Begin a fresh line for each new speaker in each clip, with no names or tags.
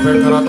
Bengrat.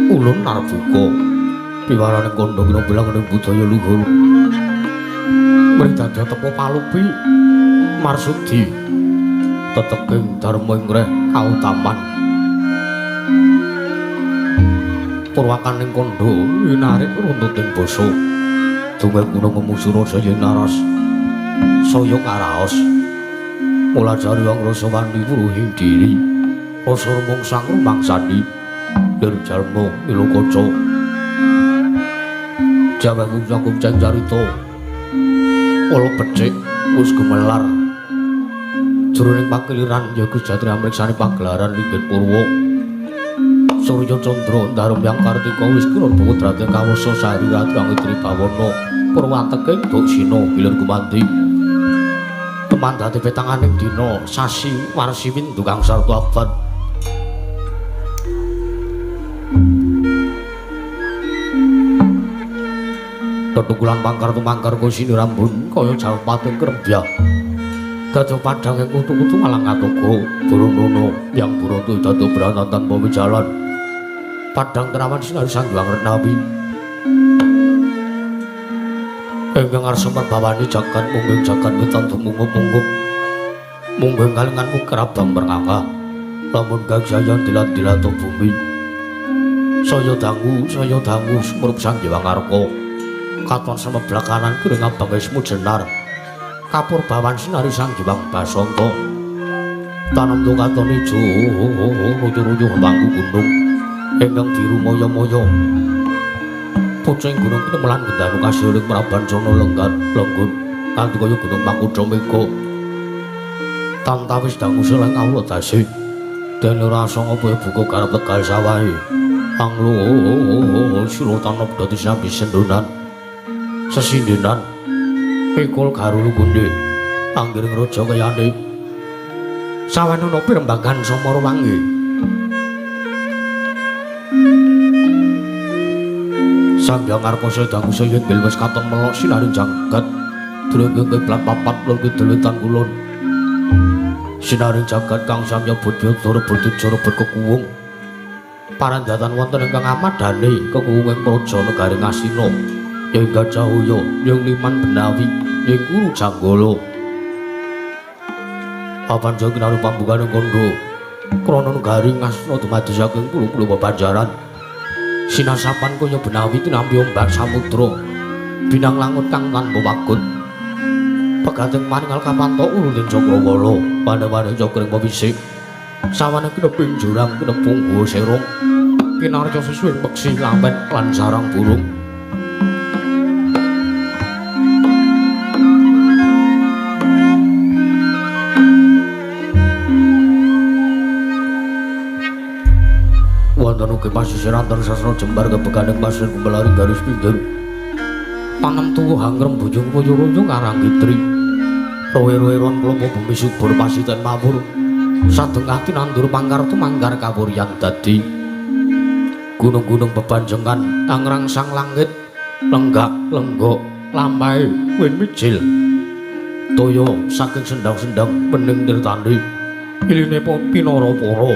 Ulun narbuka piwarane kandha kina bilang ning budaya luhur mring dadi tepo palupi marsudi teteking dharma ing reh kautaman purwakaning kandha winarik runtuting basa dumeh gunung memusura saya naras saya karaos mulajari wong rasa wani wuruhing diri rasa rumangsa rumangsani lir jalma mila kaca jawah kuncang carita ala becik wis gumelar jroning pakeliran ya Gujatri amriksani pagelaran linggih purwa Surya Candra Ndarum Yang Kartika wis kira putrate kawasa sari ratu Angitri Bawana purwateking Duksina gilir gumanti temandate petanganing dina sasi warsi windu kang sarta abad. Tetukulan pangkar tumangkar kusini rambun kaya jawapating krembyah. Dadi padhang ing kutu-kutu malang katoga Burunono yang burutu dadi branan tanpa wijalan. Padhang terawan sinari Sang Hyang Renawi. Ingkang ngarsa merbawani jagat mungging jagat wetan tumungup-mungup. Mungging kalingan kerabang merngangah. Lamun gagjayan dilat-dilat bumi. Saya dangu sumurup Sang Hyang Arka. Katon semeblak kanan kiring abang esmu jenar. Kapur bawan sinari Sang Hyang Basanta. Tanem katon ijo ruyu-ruyu mangku gunung ingkang biru moyo-moyo. Pucing gunung kinemelan gendanu kasilik Prabancana lenggat lenggun kanthi kaya gunung Makutha Mega. Tantawis dangu seleng kawula dasi. Dene rasa ngapa buka garap tegal sawahe. Anglo sira tanep dadi sambi sendonan. Sesindenan pikul garulu gundhe anggiring raja kayane sawanana pirembagan samara wangi. Sang Hyang Arka dangu saya yenggil wis katon melok sinari jagat drengking kiblat papat lor kidul wetan kulon sinari jagat kang samya bodya rebut rebut kekuwung parandatan wonten ingkang amadane kekuwunging praja negari Ngastina. Ing Gajah Uya, ing Liman Benawi, ing Guru Janggala. Papan kinari pambukane kandha krana negari Ngastina dumadi saking pulo-pulo bebanjaran. Sinasapan kaya benawi tinampi ombak samudra, binang langut kang tanpa wagut. Pegating maningal kapantok ulunding cakrawala, pane-pane cakring pewisik. Sawane kineping jurang kinepung guwa serong, kinarya susuwing peksi lampen lan sarang burung. Wonten ugi pasisir antar sastra jembar kebeganing pasir gumelari garis pinggir. Panem tuwuh angrem bujung puyu-ruyu karang kitri. Rowe-rowe ron klopo bumi subur pasiten mawur. Sadengah tinandur pangkar tumangkar kawuryan dadi. Gunung-gunung bebanjengan angrangsang langit lenggak lenggok lampahe win mijil. Toya saking sendang-sendang bening tirtani. Iline pinara para.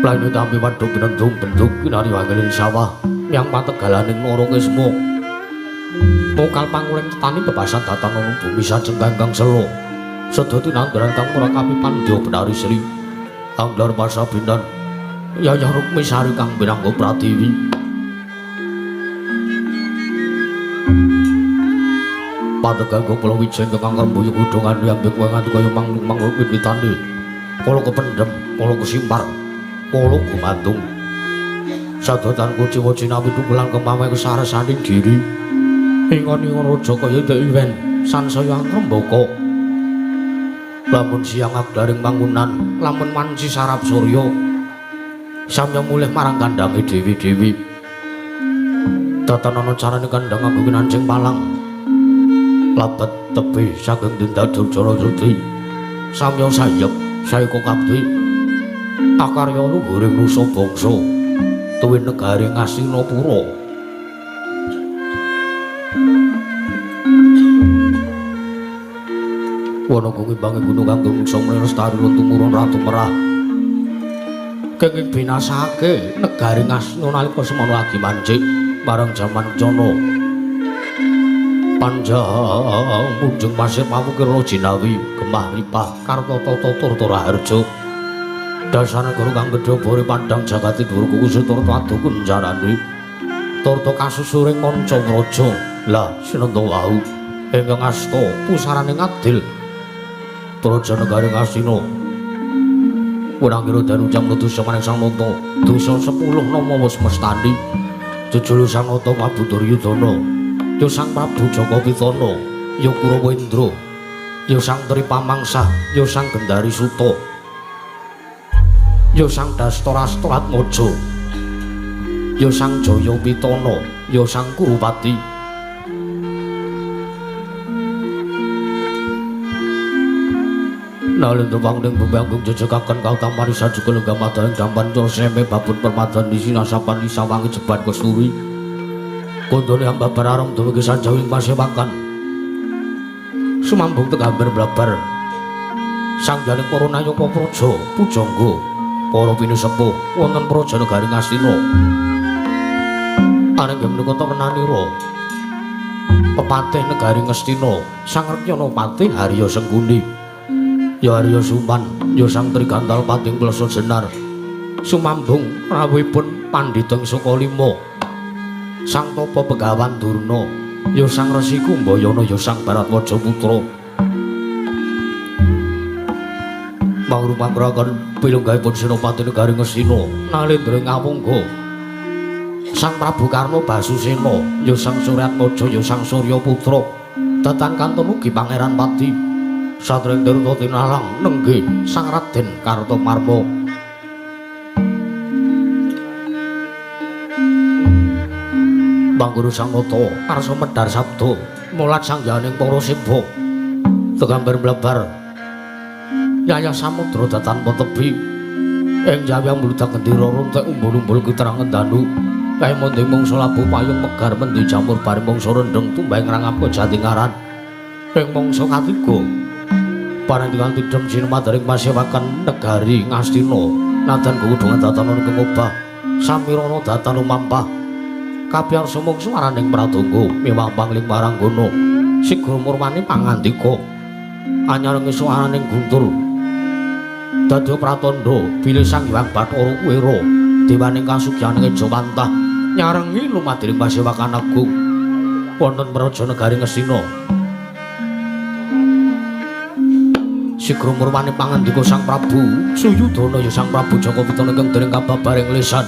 Plaine tampi waduk pinendung bendung kinari wangeling sawah yang pategalaning Narakisma. Mokal panguling tetani bebasan datan ana bumi sajeng kang sela. Seda tinanduran kang murakapi pandya benari sri. Anglar pasabinan Yayah Rukmi Sari kang binangga pratiwi. Pategan kepala wijen kang rembuyung kudungan ambek wengan kaya manglung-manglung wit-witane. Pala kependhem, pala kesimpar, pala gumantung. Sadotan kuciwa cinawi tukulan kemawe kesaresaning diri. Ingon-ingon raja kaya iwen sansaya angrembaka. Lamun siang agdaring mangunan, lamun manci sarap surya, samya mulih marang kandhange dewi-dewi. Datan ana carane kandhang nganggo kinancing palang. Labet tebih saking tindak durjana sudi. Samya sayep saeka kabdi. Akarya luhuring nusa bangsa tuwin negari Ngastinapura. Wana ngimbangi gunung kang gungsa lestari lan tumurun Ratu Merah. Kenging binasake negari Ngastina nalika semono agi mancik marang jaman Cana. Panjang munjung pasir pamukir Jinawi gemah ripah kartata tata raharja. Dasar negara kang gedhe bore pandang jagati dhuwur kuku turta adu kunjarane. Turta kasusuring manca praja. Lah sinenta wau ingkang asta pusarane ngadil. Praja negari Ngastina. Wenang danu jam dosa maring Sang Nata. Dosa 10 nama wis mestani. Jejul Sang Nata Prabu Duryudana. Ya Sang Prabu Jaka Pitana, ya Kurawendra, ya Sang Tripamangsa, ya Sang Gendari Suta, ya Sang Dastarastra Atmaja, ya Sang Jaya Pitana, ya Sang Kurupati. Nalendra pangling bumi agung jejegaken kautaman sajuga lenggah madaning jampan seme babun permadani sinasapan isawangi jeban kesturi. Kondone hamba bararom dumugi sanjawing pasewakan. Sumambung tegambar blabar. Sangganing para nayaka praja pujangga para pinisepuh wonten praja negari Ngastina. Anengge menika temenanira pepatih negari Ngastina Sang Rekyana Patih Harya Sengkuni. Ya Arya Suman, ya Sang Trigantal Pating Plesa Jenar. Sumambung rawuhipun Pandhita Sukalima. Sang Tapa Begawan Durna, ya Sang Resi Kumbayana, ya Sang Baratwaja Putra. Mangrupa-ngraken pilunggahipun Senopati Negari Ngastina, Nalendra Ngawangga. Sang Prabu Karna Basusena, ya Sang Suryatmaja, ya Sang Surya Putra. Datan kantun ugi Pangeran Pati. Satring Tirta tinalang nenggih Sang Raden Kartomarma. Mangguru Sang Nata arsa medhar sabda mulat sangyaning para siba. Tegambar mlebar yayah samudra datan tebi. Ing jawiyang mludak gendera runtek umbul-umbul kiterang danu. Kae monding mangsa labuh payung megar mendi jamur bareng mangsa rendheng tumbang ngrangap jatingaran. Ing mangsa katiga parandikan tidhem sinemadaring pasewakan negari Ngastina nadan kudungan datan ana kengobah samirana datan lumampah Kapyar sumung suwaraning pradonga miwah pangling paranggana sigra murwani pangandika anyarengi suwaraning guntur dadi pratandha bilih Sang Hyang Bathara Kuwera dewaning kasugyaning Jawantah nyarengi lumadiring pasewakan agung wonten praja negari Ngastina. Sigra murwani pangandika Sang Prabu Suyudana ya Sang Prabu Jaka Pitana ingkang dereng kababaring lesan.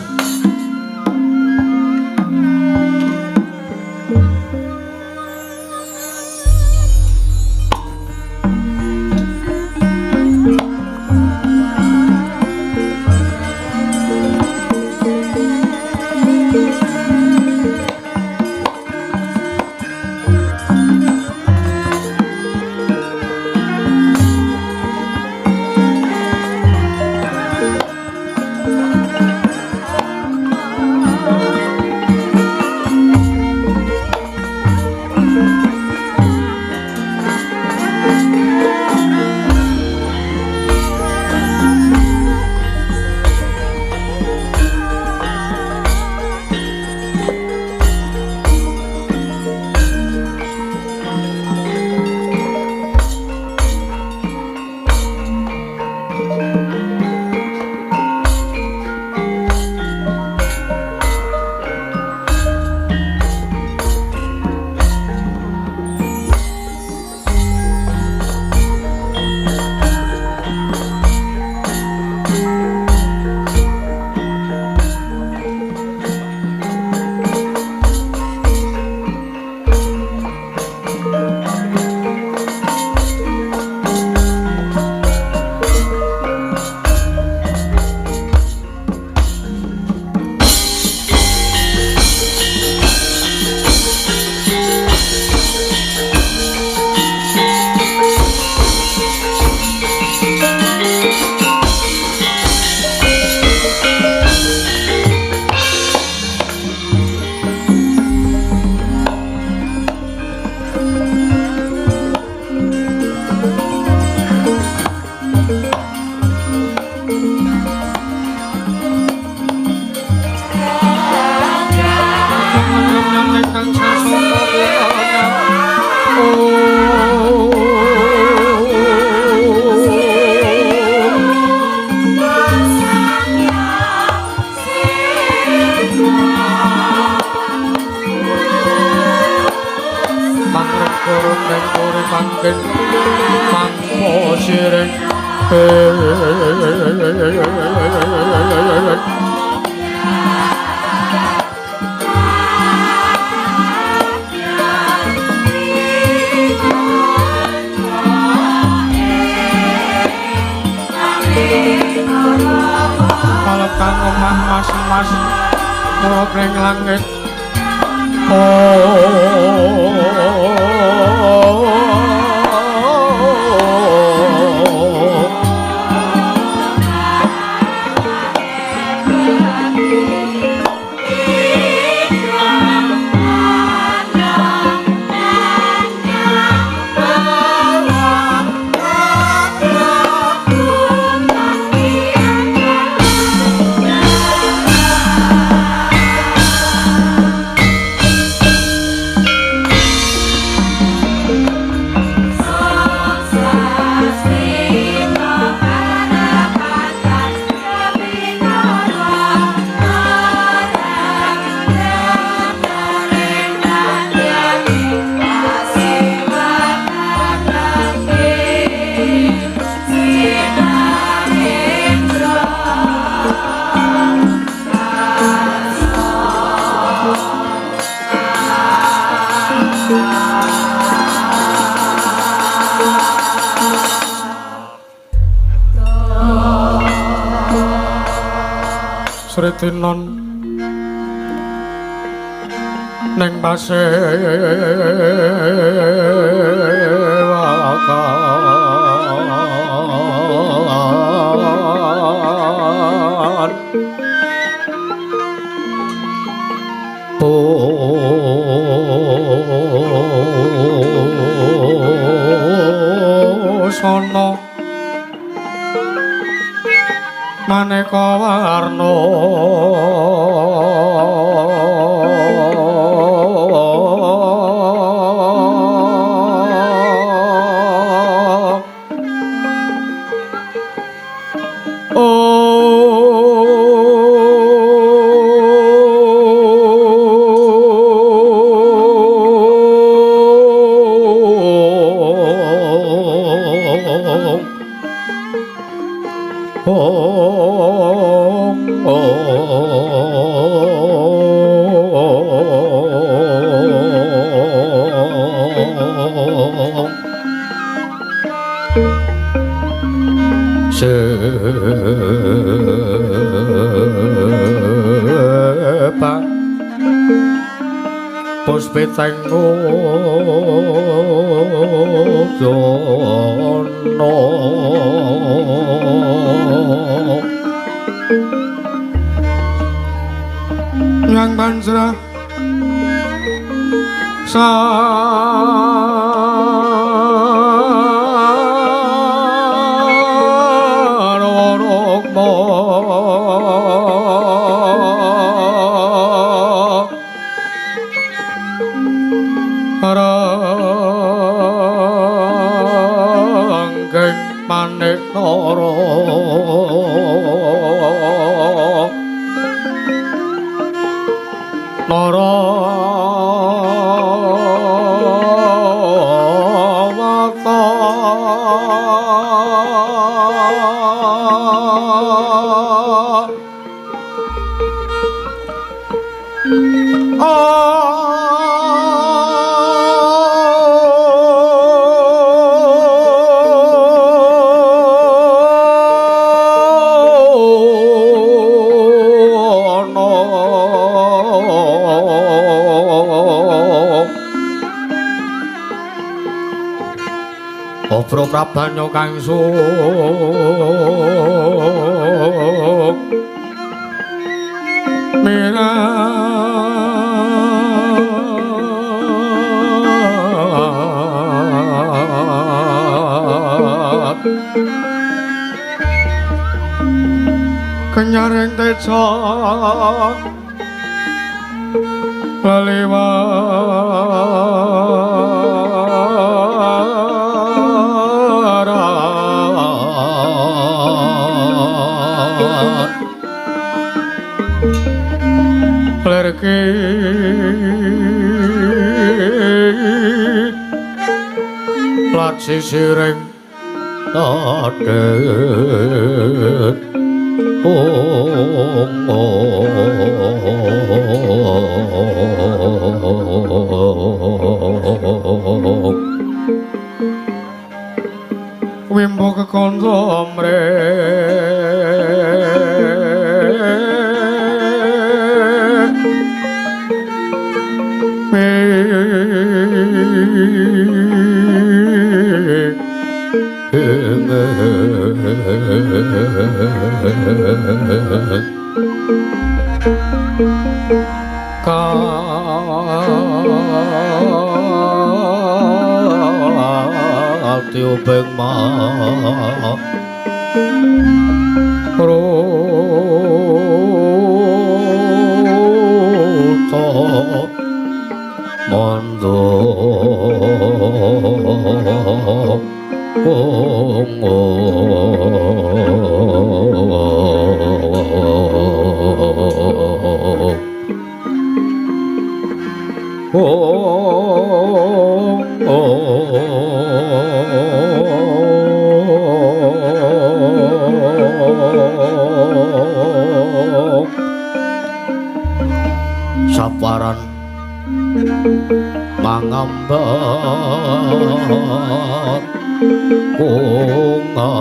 Sritinon neng pasewakan busana maneka warna. Sepak puspiteng udana yang banjra Ranggeng manik nara nara wata Obro prabanyo kang suk mirat kenyaring teja leliwat lerki lat sisiring
tadet
wimbo kekondo mre
Katiubeng ma ruta mondo Saparan mangambat kungas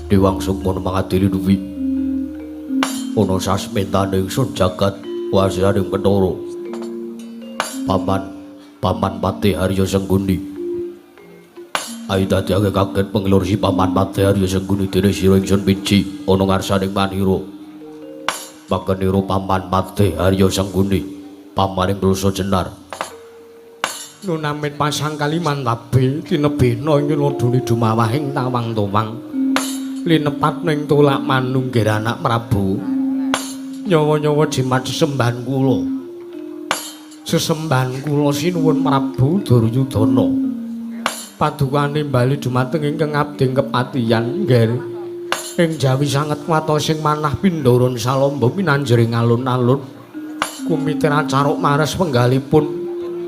Dewang Sukmono mangadili duwi ana sasmitane ingsun jagat wasaning Bathara Paman Paman Patih Arya Sengguni. Ayo dadiake kaget pengelur si Paman Patih Arya Sengguni dene sira ingsun piji ana ngarsaning manira. Pakenira Paman Patih Arya Sengguni pamaning Rasa Jenar.
Nunamit pasang kalimantabe tinebena ing ladune dumawahing tawang-tawang. Linepat ning tulak manunggir anak Prabu. Nyawa-nyawa jimat sesembahan kula. Sesembahan kula sinuwun Prabu Duryudana. Padukane bali dumateng ingkang abdi kepatihan nggih. Ing jawi sanget watosing manah pindharan salamba minanjering alun-alun. Kumitir acaruk mares penggalipun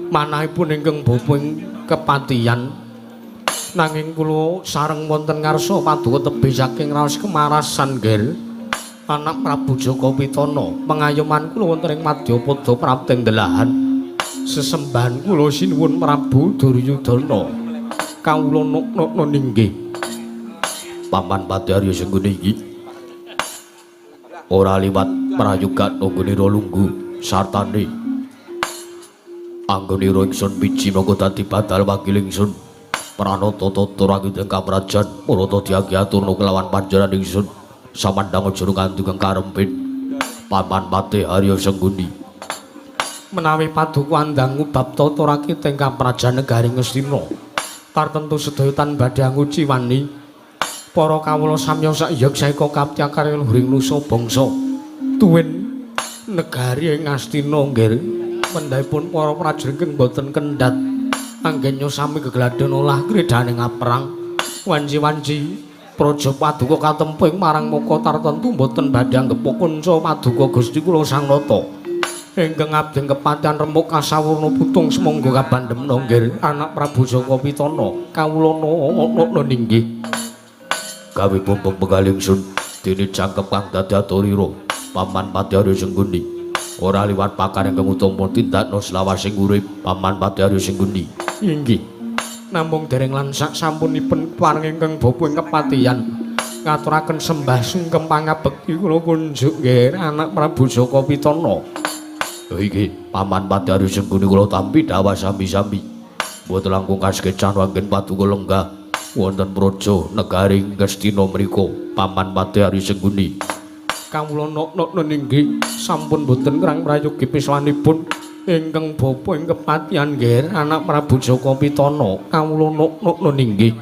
manahipun ingkang bapa ing kepatihan. Nanging kula sareng wonten ngarsa paduka tebih saking raos kemarasan nggih. Anak Prabu Jaka Pitana pengayoman kula wonten ing madyapada prapting delahan. Sesembahan kula sinuwun Prabu Duryudana. Kawula nuknukna ninggih.
Paman Patih Arya Sengkuni iki ora liwat prayogan anggonira lungguh sartane anggonira ingsun miji mongko dadi badal wakil ingsun pranata tata rakiteng kaprajan murata diagi aturna kelawan panjenengan ingsun samandhang aja nganti kang karempit. Paman Patih Arya Sengkuni
menawi paduka andangu bab tata rakiteng kaprajan negari Ngastina tartemtu sedaya tan badhe anguciwani para kawula samya sak yeksa kapti karya luhuring nusa bangsa tuwin negari ing Ngastina nggih. Mendhahipun para prajurit ingkang boten kendhat anggenya sami gegladhen olah kridhane ngaperang wanci-wanci praja paduka katempuh ing marang muka tartemtu boten badhe anggep kanca paduka Gusti kula Sang Nata ingkang abdi kepatihan remuk kasawurna putung semangga kabandhemna nggih anak Prabu Jaka Pitana kawula nukna ninggih.
Gawe bumbung penggalih ingsun dene jangkep kang dadi aturira Paman Patih Arya Sengkuni ora liwat pakar ingkang utama tindakna selawasing urip Paman Patih Arya Sengkuni.
Inggih. Namung dereng lan sak sampunipun paring ingkang bapa ing kepatihan ngaturaken sembah sungkem pangabekti kula kunjuk nggih anak Prabu Jaka Pitana.
Inggih Paman Patih Arya Sengkuni kula tampi dhawah sami-sami mboten langkung kaskecan wanggen paduka lenggah wonten praja negari Ngastina mriku Paman Patih Arya Sengkuni.
Kawula nok-nokna inggih sampun boten ngrang prayogi piswanipun ingkang bapa ing kepatihan nggih anak Prabu Jaka Pitana kawula nok-nokna inggih.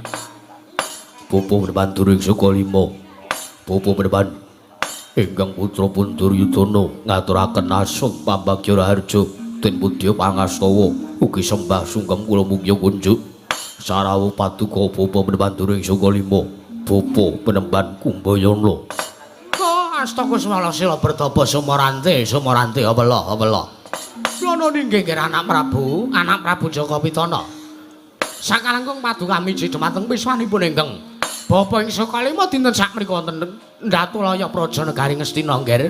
Bapa menepan during suka lima bapa menepan ingkang putra pun Duryudana ngaturaken asung pambagya raharja den pudya pangastawa ugi sembah sungkem kula mungya kunjuk sarawuh paduka bapa menepan during suka lima bapa penemban Kumbayana.
Astaka swala sila bertapa sumarante sumarante abela abela. Lono ninggih nggih anak Prabu Jaka Pitana. Sakalangkung paduka miji dumateng piswanipun ingkang bapa ing Sukalima dinten sakmenika wonten Ndatulaya Praja Negari Ngastina nggih.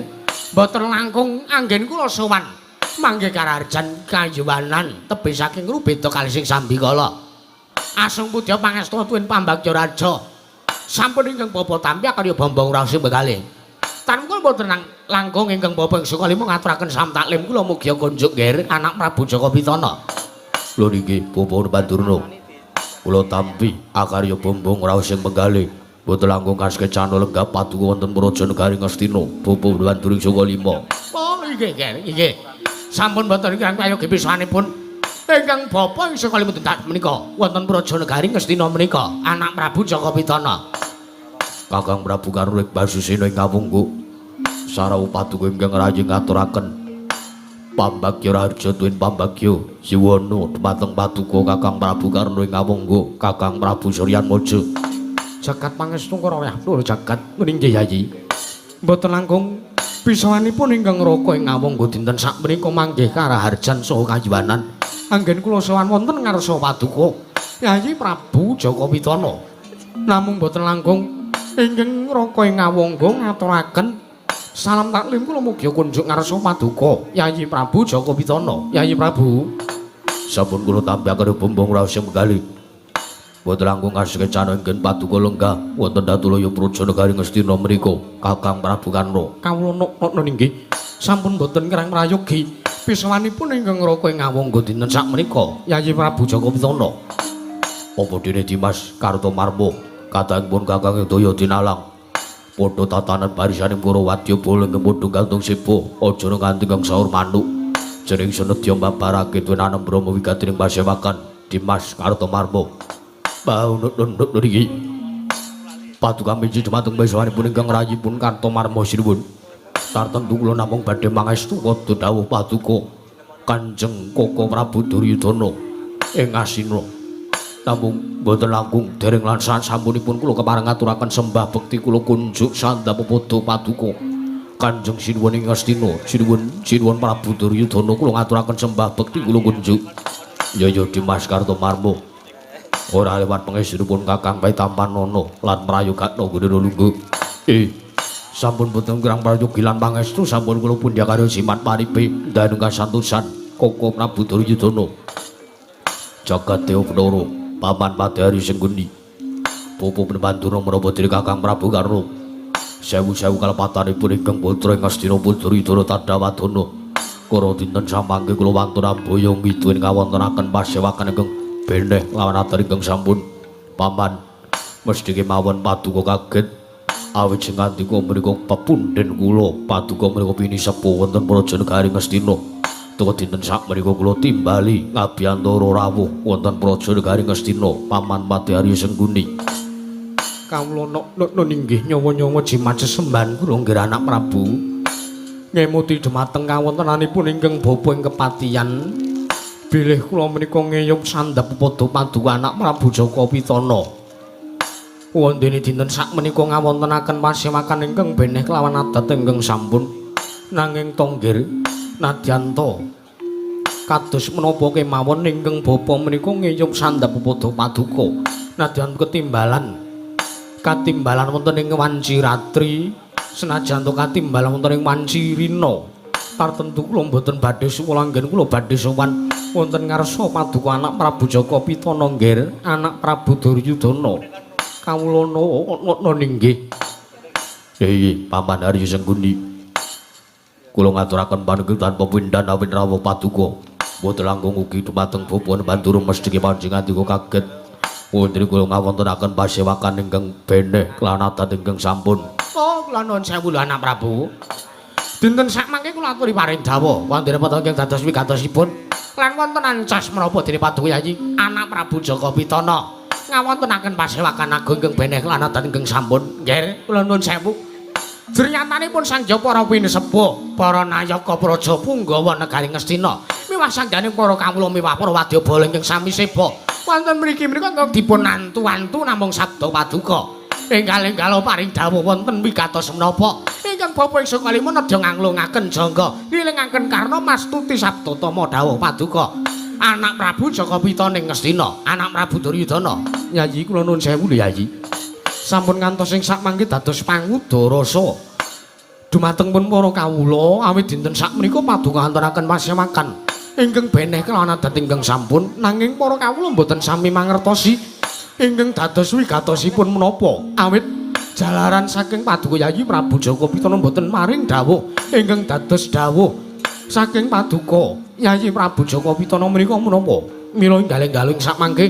Mboten langkung anggen kula sowan manggih karaharjan kayuwanan tebih saking rubeda kalih sing sambikala. Asung pudya pangestu tuwin pambagya raja. Sampun ingkang bapa tampi akarya bombong raos begalih. Tan kula mboten langkung ingkang bapa ing Sukalima ngaturaken sam taklim kula mugi kunjuk nggih anak Prabu Jaka Pitana.
Lho niki bapa Bandurna. Kula tampi akarya bombong raos sing menggalih. Mboten langkung kaskecana lenggah paduka wonten praja negari Ngastina. Bapa Banduring Sukalima.
Oh nggih nggih nggih. Sampun mboten ingkang prayogi pisanipun ingkang bapa ing Sukalima tindak menika wonten praja negari Ngastina menika anak Prabu Jaka Pitana.
Kakang Prabu Karna Basusena ing Kawunggu sarawuh paduka ingkang rayi ngaturaken pambagya raharja tuwin pambagya yuwana dumateng paduka Kakang Prabu Karna ing Kawunggu Kakang Prabu Suryanmaja.
Jagat pangestu karo nur jagat nggih Yayi. Mboten langkung pisawanipun ingkang raka ing Kawunggu dinten sakmenika manggih karaharjan saha kayuwanan. Anggen kula sowan wonten ngarsa paduka Yayi Prabu Jaka Pitana. Namung mboten langkung ingkang raka ing Ngawangga ngaturaken salam taklim kula mugi kunjuk ngarsa paduka Yayi Prabu Jaka Pitana. Yayi Prabu
sampun kula tampi akarya bombong raos sing menggalih. Mboten langkung kasekecana ingkang paduka lenggah wonten Datulaya Praja Negari Ngastina mriku Kakang Prabu Karna.
Kawula nok-nokna inggih sampun mboten ngrang prayogi pisawanipun ingkang raka ing Ngawangga dinten sakmenika Yayi Prabu Jaka Pitana.
Apa dene Dimas Kartomarma katangipun Kakang Daya dinalang padha tatanan barisaning para wadya bala ingkang padha gantung seba aja nganti kang saur manuk. Jering senedya mbabarake tuwin Brahma wigati ing pasewakan Dimas Kartomarmo. Baunut-nut niki. Paduka miji dumateng besawanipun ingkang rayipun Kartomarmo sinuwun. Tartemtu kula namung badhe mangestu padha dawuh paduka Kanjeng Koko Prabu Duryudana ing Asina. Namung mboten langkung dereng lan sasampunipun kula kepareng ngaturaken sembah bekti kula kunjuk sandhap padha paduka Kanjeng Sinuwun ing Astina. Sinuwun Sinuwun Prabu Duryudana kula ngaturaken sembah bekti kula kunjuk. Ya ya Dimas Kartomarmo. Ora lewat pangestunipun Kakang Paitampanana lan prayogakna nggone lungguh. Sampun boten kirang prayogi lan pangestu sampun kula pundhak jimat paripe ndanu kasantosan Koko Prabu Duryudana. Jagat Dewa Bathara Paman Padari Sengguni. Pupu Pandura menapa dene Kakang Prabu Karna. Sewu-sewu kalepatanipun ingkang putra ing Astina Duryudana Tadhawadana. Kara dinten samangke kula wantun amboya ngiduwin kawontenaken pasewakan ingkang beneh lawan atur ingkang sampun. Paman mesti kemawon paduka kaget awit sing ngandika menika pepundhen kula paduka menika pinisepuh wonten Praja Negari Ngastina. Tuwa dinten sakmenika kula timbali ngabiyantara rawuh wonten Praja Negari Ngastina Paman Padari Sengguni.
Kawula nok inggih nyawa-nyawa jimat sesembahan kula nggih anak Prabu. Ngemuti dumateng kawontenanipun ingkang bapa ing kepatihan. Bilih kula menika ngeyup sandhap padha paduka anak Prabu Jaka Pitana. Wondene dinten sakmenika ngawontenaken pasewakan ingkang beneh kelawan adat ingkang sampun. Nanging tonggir nadyanta kados menapa kemawon ingkang bapa menika ngeyup sandhap padha paduka. Nadyan katimbalan wonten ing wanci ratri senajan to katimbalan wonten ing wanci rina. Tartemtu kula mboten badhe suwa langgen kula badhe sowan wonten ngarsa paduka anak Prabu Jaka Pitana nggih anak Prabu Duryudana. Kawula nok inggih.
Iya Paman Arya Sengguni. Kula ngaturaken panunggu tanpa pindhan awit rawuh paduka. Mboten langkung ugi dumateng bapa Bandura mesti panjenengan ngandika kaget. Wonten kula ngawontenaken pasewakan ingkang beneh lan adat ingkang sampun.
Oh kula nuwun sewu lho anak Prabu. Dinten sakmangke kula aturi paring dawuh wonten padha ingkang dados wigatosipun lan wonten ancas menapa dene paduka Yayi anak Prabu Jaka Pitana ngawontenaken pasewakan agung ingkang beneh lan adat ingkang sampun. Nggih kula nuwun sewu. Jernyatanipun sang para pinesepuh, para nayaka praja punggawa negari Ngastina miwah sangganing para kawula miwah para wadyabala ingkang sami seba wonten mriki menika ingkang dipun antu-antu namung sabda paduka. Enggal-enggalo paring dawuh wonten wigatos menapa ingkang bapa ing Sukalima nedya nganglungaken jangga ngilingaken karna mastuti sabda tama dawuh paduka anak Prabu Jaka Pitana ing Ngastina anak Prabu Duryudana. Yayi kula nuwun sewu lho Yayi. Sampun ngantos ing sakmangke dados pangudarasa dumateng pun para kawula awit dinten sakmenika paduka ngantonaken pasewakan ingkang beneh kelawan adat ingkang sampun nanging para kawula mboten sami mangertosi ingkang dados wigatosipun menapa awit jalaran saking paduka Yayi Prabu Jaka Pitana mboten maring dawuh ingkang dados dawuh saking paduka Yayi Prabu Jaka Pitana menika menapa. Mila enggal-enggal ing sakmangke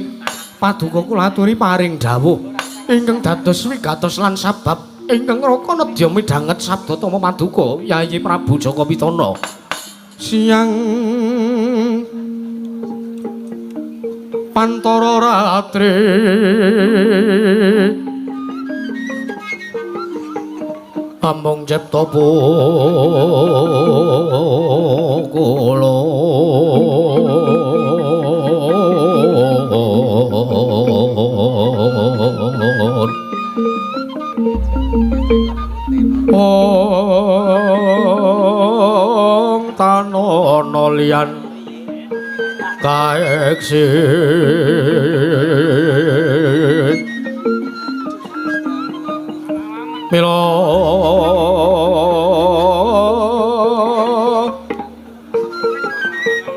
paduka kula aturi paring dawuh ingkang dados wigatos lan sabab ingkang raka nedya midhanget sabda tama paduka Yayi Prabu Jaka Pitana. Siang pantara ratri amung cipta kula ong tanono liyan kaeksi mila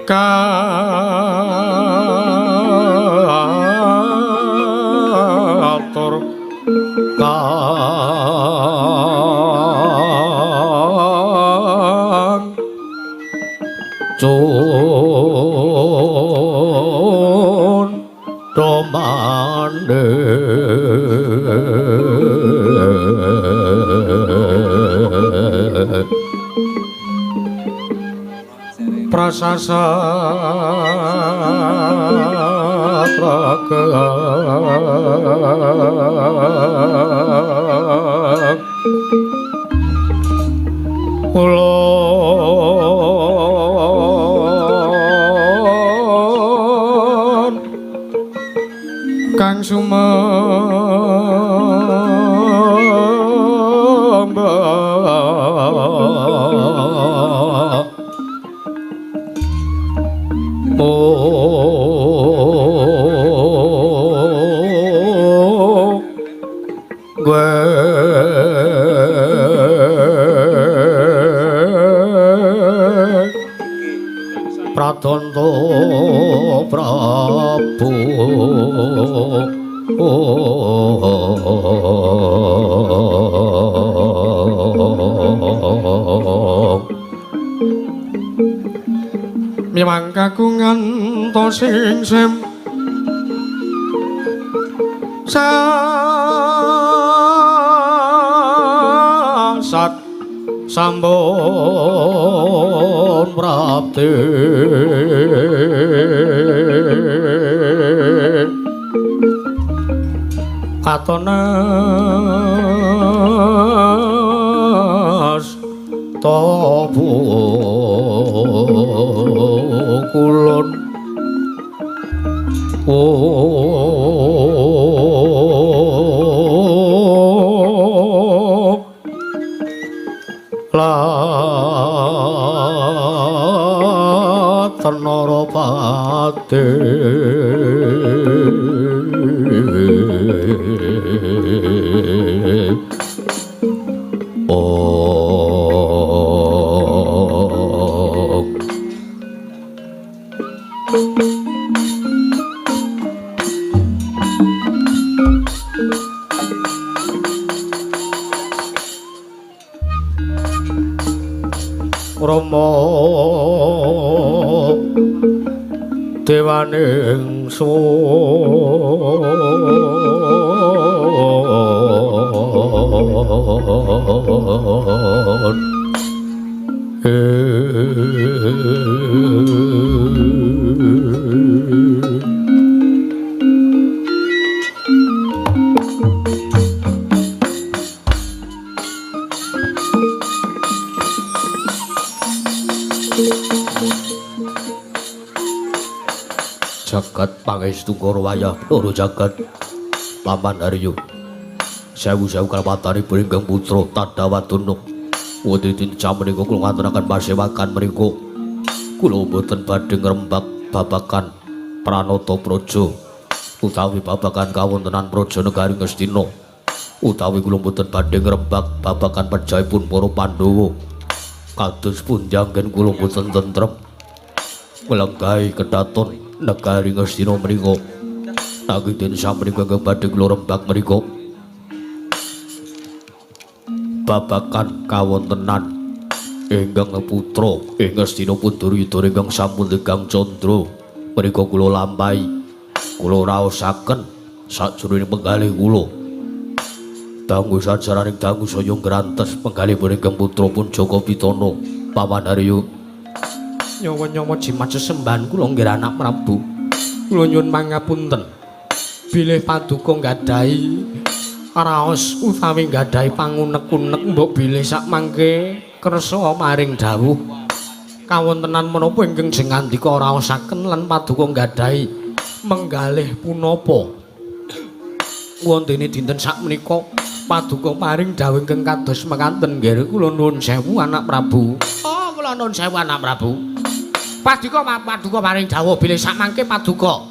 katur kang cun romane Kasasat raga ulun kang sumembah Pradanta Prabu Miwang kagungan to sing sem sasat sampun prapti katonas tobu kulon Laten Narapati Rama dewaning sun Jagat pangestu wayah loro jagat Paman Haryo sewu-sewu kalpatanipun ingkang putra Tadawadana wonten dinten menika kula ngaturaken pasewakan mriku kula mboten badhe ngrembak babagan pranata praja utawi babagan kawontenan praja negari Ngastina utawi kula mboten badhe ngrembak babagan pejahipun para Pandhawa kados pundi anggen kula mboten tentrem nglenggahi kedaton negari Ngastina mriku nanging den sampeyan ingkang badhe kula rembak mriku babagan kawontenan ingkang putra ing Ngastina pun Duryudana ingkang sampun tegang candra mriku kula lampahi kula raosaken sajroning penggalih kula dangu sajaraning dangu saya ngrantes penggalihipun ingkang putra pun Jaka Pitana Paman Haryo nyawa-nyawa jimat sesembahan kula nggih anak Prabu kula nyuwun pangapunten bilih paduka nggadahi raos utawi nggadahi pangunek-unek mbok bilih sakmangke kersa maring dawuh kawontenan menapa ingkang jengandika raosaken lan paduka nggadahi menggalih punapa wontene dinten sakmenika paduka paring dawuh ingkang kados mekaten nggih kula nuwun sewu anak Prabu. Oh kula nuwun sewu anak Prabu. Paduka paduka paring dawuh bilih sakmangke paduka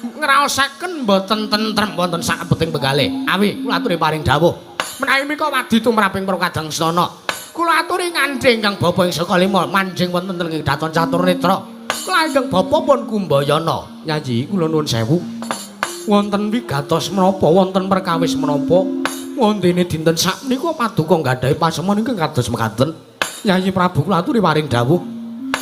ngraosaken mboten tentrem wonten sakebeting penggalih. Awi kula aturi paring dawuh menawi menika wadi tumraping para kadang astana kula aturi ngandhing ingkang bapa ing saka lima manjing wonten ing daton catur netra kula ingkang bapa pun kumbayana. Nyayi kula nuwun sewu wonten wigatos menapa wonten perkawis menapa wontene dinten sakmenika paduka nggadahi pasemon ingkang kados mekaten. Yayi Prabu kula aturi paring dawuh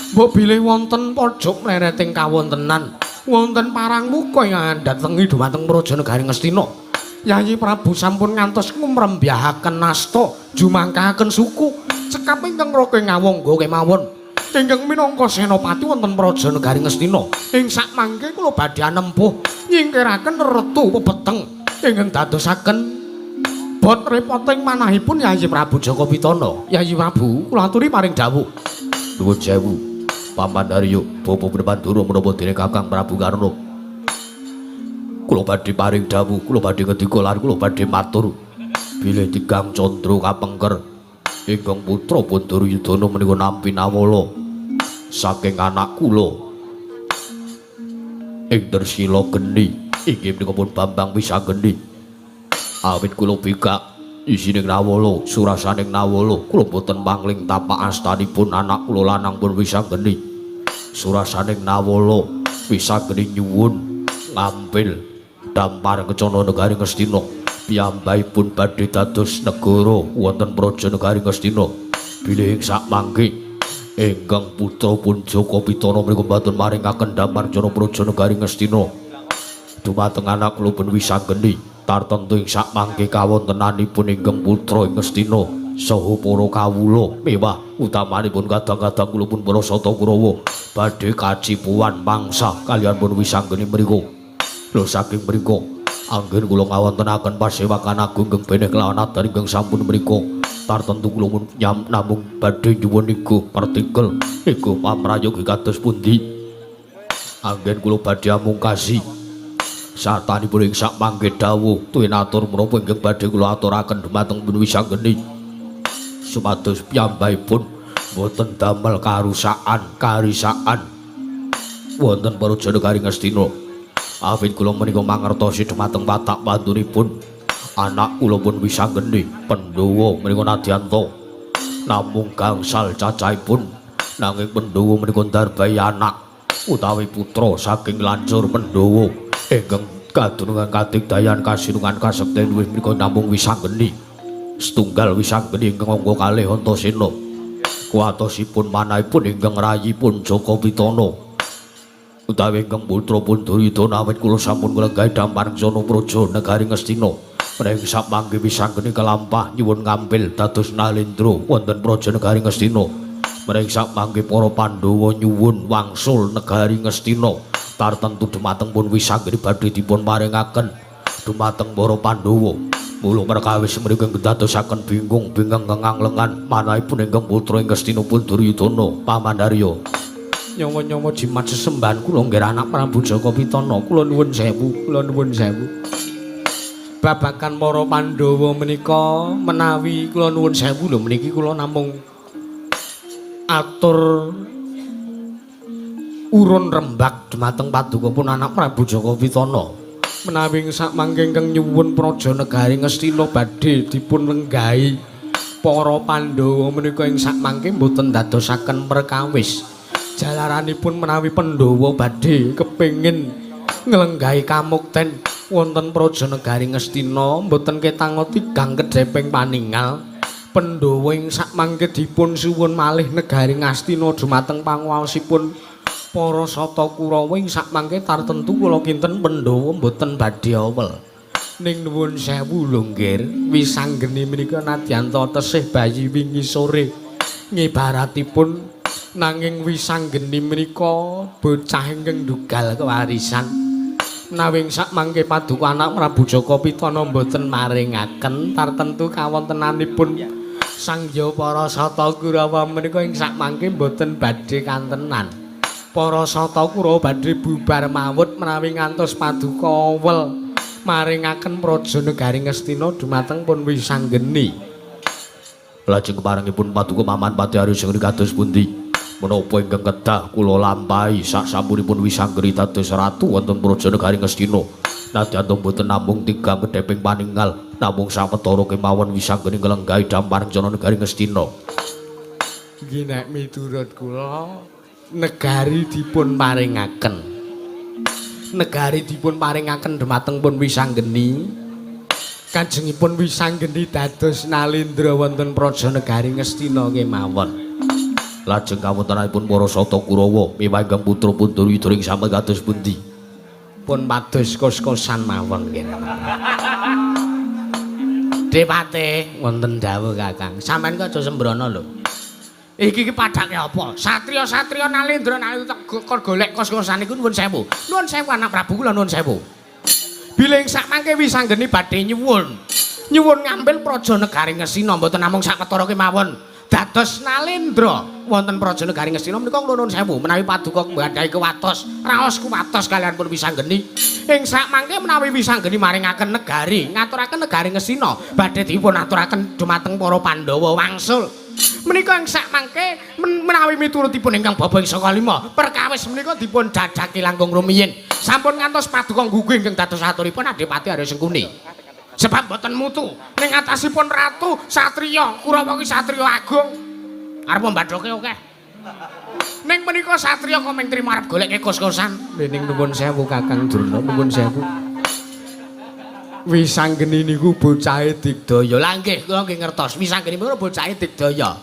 mbok bilih wonten pojok mlereting kawontenan wonten parang muka ingkang ndatengi dhumateng praja negari Ngastina. Yayi Prabu sampun ngantos ngumrembyahaken asta jumangkahaken suku cekap ingkang raka ngawangga kemawon. Ingkang minangka senopati wonten Praja Negari Ngastina. Ing sakmangke kula badhe anempuh nyingkiraken retu pepeteng ingkang dadosaken bot repoting manahipun Yayi Prabu Jaka Pitana. Yayi Prabu, kula aturi paring dawuh.
Nuwun sewu, Paman Arya, Bapa Mandura menapa dene Kakang Prabu Karna. Kula badhe paring dawuh, kula badhe ngendika lan kula badhe matur bilih Tigang Candra kapengker ingkang putra pun Duryudana menika nampi nawala saking anak kula ing Tresila Geni inggih menika pun Bambang Wisanggeni. Awit kula bikak isining nawala, surasaning nawala, kula boten mangling tapak astanipun anak kula lanang pun Wisanggeni. Surasaning nawala Wisanggeni nyuwun ngampil dampar kecana negari Ngastina. Piyambakipun badhe dados negara wonten Praja Negari Ngastina. Bilih ing sakmangke ingkang putra pun Jaka Pitana menika mboten maringaken dampar jana Praja Negari Ngastina dumateng anak kula pun Wisanggeni, tartemtu ing sakmangke kawontenanipun ingkang putra ing Ngastina saha para kawula mewah utamanipun kadang-kadang kula pun para Sata Kurawa badhe kacipuan mangsa kaliyan pun Wisanggeni mriku. Lho saking mriku anggen kula ngawontenaken pasewakan agung ingkang beneh kelawan adan ingkang sampun mriku, tartemtu kula pun namung badhe nyuwun iku partikel iku pamrayogi kados pundi anggen kula badhe amungkasi sartanipun ing sakmangke dawuh tuwin atur menapa ingkang badhe kula aturaken dumateng pun Wisanggeni supados piyambakipun boten damel karusakan karisaan wonten Praja Negari Ngastina. Awit kula menika mangertosi dumateng watak pantunipun anak kula pun Wisanggeni Pandhawa menika nadyanta namung gangsal cacahipun, nanging Pandhawa menika ndarbahi anak utawi putra saking lancur Pandhawa ingkang kadunungan kadigdayan kasinungan kasekten luwih menika namung Wisanggeni setunggal Wisanggeni ingkang angka kalih Antasena. Kuwatosipun manahipun ingkang rayipun Jaka Pitana utawi ingkang putra pun Duryudana awit kula sampun nglenggahi dampar jana Praja Negari Ngastina. Menawi sakmangke Wisanggeni kelampah nyuwun ngampil dados nalendra wonten Praja Negari Ngastina. Menawi sakmangke para Pandhawa nyuwun wangsul negari Ngastina, tartemtu dumateng pun Wisanggeni badhe dipun paringaken dumateng para Pandhawa. Mula perkawis mriku dadosaken bingung bingung ngengang lengan manahipun ingkang putra ing Ngastina pun Duryudana. Paman Arya,
nyawa-nyawa jimat sesembahan kula nggih anak Prabu Jaka Pitana, kula nuwun sewu, kula nuwun sewu. Babagan para Pandhawa menika menawi kula nuwun sewu lho meniki kula namung atur urun rembak dumateng paduka pun anak Prabu Jaka Pitana. Menawi sakmangke ingkang nyuwun Praja Negari Ngastina badhe dipun lenggahi para Pandhawa menika ing sakmangke mboten dadosaken perkawis. Jalaranipun menawi Pandhawa badhe kepengin nglenggahi kamukten wonten Praja Negari Ngastina mboten ketangoti gang kedheping paningal. Pandhawa ing sakmangke dipun suwun malih negari Ngastina dumateng panguwaosipun para Sata Kurawa ing sakmangke tartemtu kula kinten Pandhawa mboten badhe awel. Ning nuwun sewu lho nggih, Wisanggeni menika nadyanta tesih bayi wingi sore ngibaratipun, nanging Wisanggeni menika bocah ingkang ndugal kewarisan. Menawi ing sakmangke paduka anak Prabu Jaka Pitana mboten maringaken tartemtu kawontenanipun Sangya para Sata Kurawa menika ing sakmangke mboten badhe kantenan. Para Sata Kurawa badhe bubar mawut menawi ngantos paduka awel maringaken Praja Negari Ngastina dumateng pun Wisanggeni.
Lajeng keparengipun paduka Paman Pati Arya sing kados pundi? Menapa ingkang kedah kula lampahi saksampunipun Wisanggeni dados ratu wonten Praja Negari Ngastina? Nadyan mboten namung tigang kedheping paningal, namung sawetara kemawon Wisanggeni nglenggahi dampar jana negari Ngastina.
Nggih nek miturut kula negari dipun paringaken. Negari dipun paringaken dumateng pun Wisanggeni. Kanjengipun Wisanggeni dados nalendra wonten Praja Negari Ngastina kemawon.
Lajeng kawontenanipun para Sata Kurawa miwah ingkang putra pun Duryudana ing sampun kados pundi?
Pun pados kos-kosan mawon nggih. Depate wonten dawuh Kakang. Sampeyan kok aja sembrono lho. Iki ki padake apa? Satriya-satriya Nalendra nalika kon golek kos-kosan iku nuwun sewu. Nuwun sewu anak Prabu kula nuwun sewu. Bilih sak mangke Wisanggeni badhe nyuwun. Nyuwun ngambil praja negari Ngastina mboten namung sawetara kemawon. Dados Nalendra wonten praja negari Ngastina menika kula nuwun sewu menawi paduka nggadahi kuwatos, raos kuwatos kaliyan pun Wisanggeni. Ing sak mangke menawi Wisanggeni maringaken negari, ngaturaken negari Ngastina badhe dipun aturaken dumateng para Pandhawa wangsul. Menika ing sak mangke menawi miturutipun ingkang bapa ing saka lima perkawis menika dipun jajaki langkung rumiyin. Sampun ngantos paduka nggugu ingkang dados aturipun Adipati Arya Sengkuni. Sebab mboten mutu ning atasipun ratu satriya Kurawa ki satriya agung arep mbadhoke akeh. Ning menika satriya kok mung trima arep goleke kos-kosan. Ning nuwun sewu Kakang Durna, nuwun sewu. Wisanggeni niku bocahe Digdaya. Lah nggih, kula nggih ngertos. Wisanggeni menika bocahe Digdaya.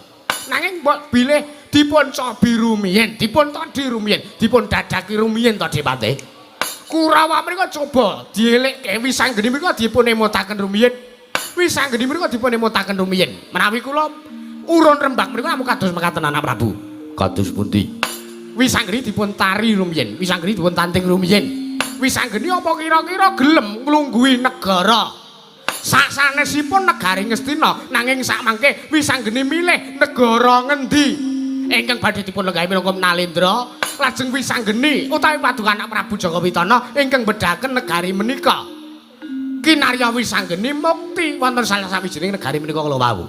Nanging mbok bilih dipun cobi rumiyin, dipun todhi rumiyin, dipun dadaki rumiyin to Dipati. Kurawa menika coba dielekke Wisanggeni menika dipun emutaken rumiyin. Wisanggeni menika dipun emutaken rumiyin. Menawi kula urun rembak menika namung kados mekaten anak Prabu.
Kados pundi?
Wisanggeni dipun tari rumiyin, Wisanggeni dipun tanting rumiyin. Wisanggeni apa kira-kira gelem nglungguhi negara? Sasanesipun negari Ngastina, nanging sakmangke Wisanggeni milih negara ngendi? Ingkang badhe dipun lenggahi minangka Nalendra, lajeng Wisanggeni utawi paduka anak Prabu Jaka Witana ingkang bedhaken negari menika. Kinarya Wisanggeni mukti wonten salah sawijining negari menika kala wau.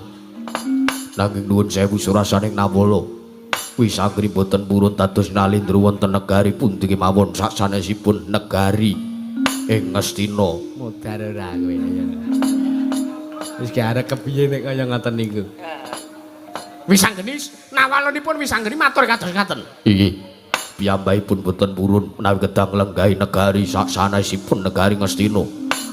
Nanging nuwun sewu surasaning Nawala. Wisanggeni boten purun dados Nalendra wonten negari pundi kemawon sasanesipun negari ing Ngastina.
Modar ora kowe. Wis ki arep kepiye nek kaya ngoten niku. Wisanggeni nawalonipun Wisanggeni matur kados ngaten.
Inggih. Piyambakipun boten purun menawi kedah nglenggahi negari sasanesipun negari Ngastina.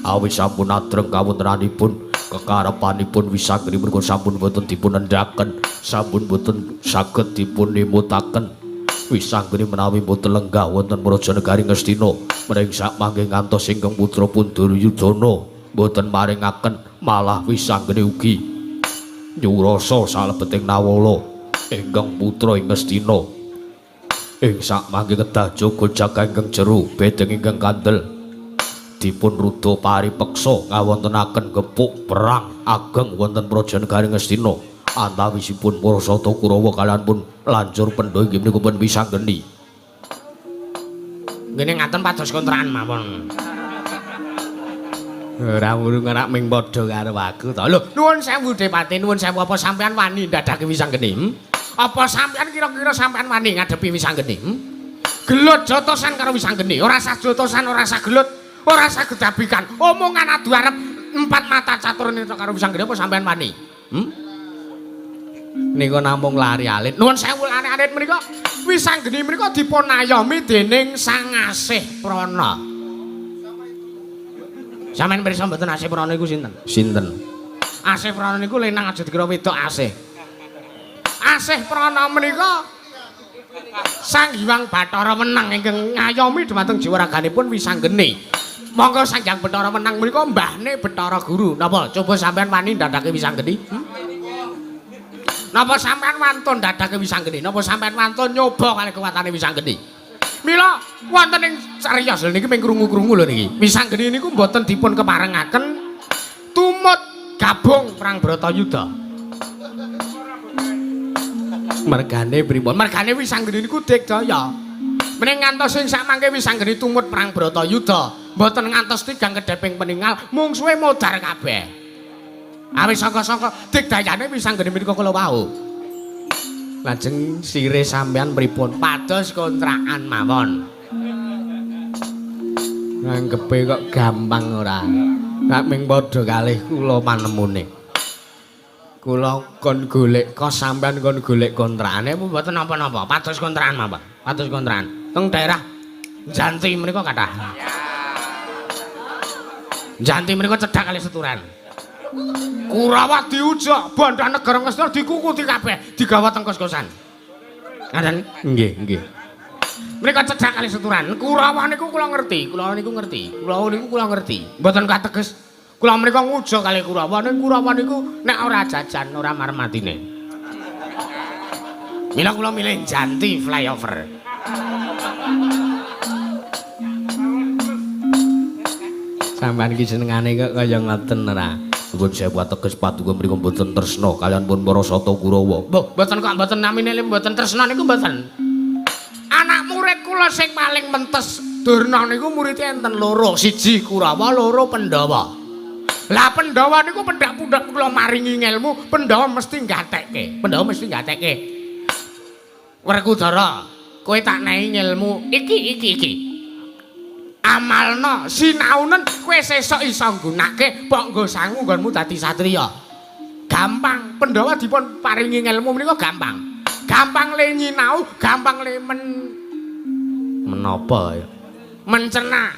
Awit sampun adreng kawontenanipun kekarepanipun Wisanggeni menika sampun boten dipun endhaken, sampun boten saged dipun emutaken. Wisanggeni menawi boten lenggah wonten praja negari Ngastina, menawi sakmangke ngantos ingkang putra pun Duryudana boten maringaken, malah Wisanggeni ugi nyurasa salebeting Nawala ingkang putra ing Ngastina. Ing sakmangke kedah jaga jaga ingkang jero, bedeng ingkang kandel. Dipun rudha paripeksa ngawontenaken gepuk perang ageng wonten praja negari Ngastina. Antawisipun para sata Kurawa kaliyan pun lancur pendha inggih menika pun Wisanggeni.
Ngene ngaten pados kontrakan mawon. Ora murung ora ming padha karo aku to. Lho, nuwun sewu Depati, nuwun sewu apa sampean wani ndadake Wisanggeni? Hmm? Apa sampean kira-kira sampean wani ngadepi Wisanggeni? Hmm? Gelut jotosan karo Wisanggeni, ora sah jotosan, ora sah gelut, ora sah gedabikan. Omongan adu arep empat mata catur nitra karo Wisanggeni apa sampean wani? Hmm? Nika namung lari alit. Nuwun sewu lari alit menika Wisanggeni menika dipun ayomi dening Sang Asih Prana. Sampeyan pirsa mboten Asih Prana iku sinten?
Sinten?
Asih Prana niku lenang aja dikira wedok asih. Asih Prana menika Sang Hyang Bathara Wenang ingkang ngayomi dhumateng jiwa raganipun Wisanggeni. Monggo Sang Hyang Bathara Wenang menika mbahne Bathara Guru. Napa coba sampeyan wani ndadake Wisanggeni? Hmm? Napa sampeyan wantun ndadake Wisanggeni? Napa sampeyan wantun nyoba kalih kekuwatane Wisanggeni? Mila wonten ing cariyos lho niki mung krungu-krungu lho niki. Wisanggeni niku mboten dipun keparengaken tumut gabung perang Bratayuda. Mergane pripun? Mergane Wisanggeni niku digdaya. Mening ngantos sing sakmangke Wisanggeni tumut perang Bratayuda, mboten ngantos tigang kedheping peningal, mungsuhe modar kabeh. Awit sangka-sangka digdayane Wisanggeni menika kala wau. Lajeng sire sampean pripun? Pados kontrakan mawon. Nganggepe kok gampang ora. Nek ming padha kalih kula panemune. Kula kon golek kos, sampean kon golek kontrakane apa mboten napa-napa. Pados kontrakan mawon. Pados kontrakan. Teng daerah Janti menika kathah. Janti menika cedhak kalih Seturan. Kurawa diujak, bandha negara Ngastina dikukuti kabeh, digawa teng kos-kosan. Ngaten?
Nggih, nggih.
Menika cedhak kalih Seturan. Kurawa niku kula ngerti, kula niku ngerti. Kula niku kula ngerti. Mboten kateges kula menika nguja kalih Kurawa, ning Kurawa niku nek ora jajan ora marem atine. Mila kula milih Janti flyover. Sampeyan iki senengane kok kaya ngoten ora?
Nuwun sewu ateges paduka mriku mboten tresna kaliyan pun para sata Kurawa.
Mbah, mboten kok mboten namine mboten tresna niku mboten. Anak murid kula sing paling mentes Durna niku muride enten loro, siji Kurawa, loro Pandhawa. Lah Pandhawa niku pendak-pundak kula maringi ngelmu, Pandhawa mesti gatekke. Pandhawa mesti gatekke. Werkudara, kowe tak nehi ngelmu iki iki iki. Amalna sinaunen kowe sesuk iso nggunake pok nggo sangu nggonmu dadi satriya. Gampang, Pandhawa dipun paringi ngelmu menika gampang. Gampang le nyinau, gampang le
menapa ya?
Mencerna.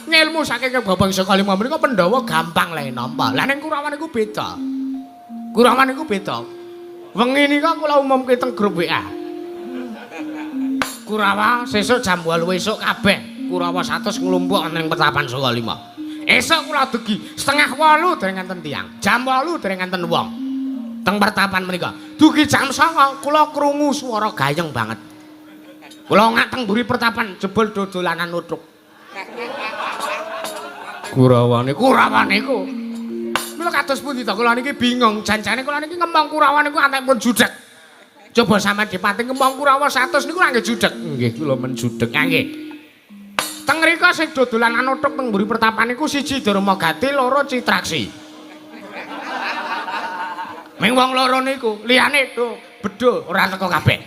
Ngelmu saking bangsa kalima menika Pandhawa gampang le nampa. Lah ning Kurawa niku beda. Kurawa niku beda. Wengi nika kula umumke teng grup WA. Kurawa sesuk jam 8 esuk kabeh Kurawa 100 nglumpuk ning Petapan Saka 5. Esuk kula dugi 7:30 dereng enten tiyang. Jam 8 dereng enten wong. Teng pertapan menika. Dugi jam 9 kula krungu swara gayeng banget. Kula ngak teng mburi pertapan jebul dodolanan uthuk. Kurawane, Kurawa niku. Mila kados pundi to kula niki bingung. Janjane kula niki ngembang Kurawa niku antek pun judeg. Coba sampean dipati ngembang Kurawa 100 niku nggih judeg. Nggih kula men judeg. Nggih. Teng mriko sing dodolanan uthuk teng mburi pertapan niku siji Darmagati, loro Citraksi. Ming wong loro niku, liyane do bedho ora teko kabeh.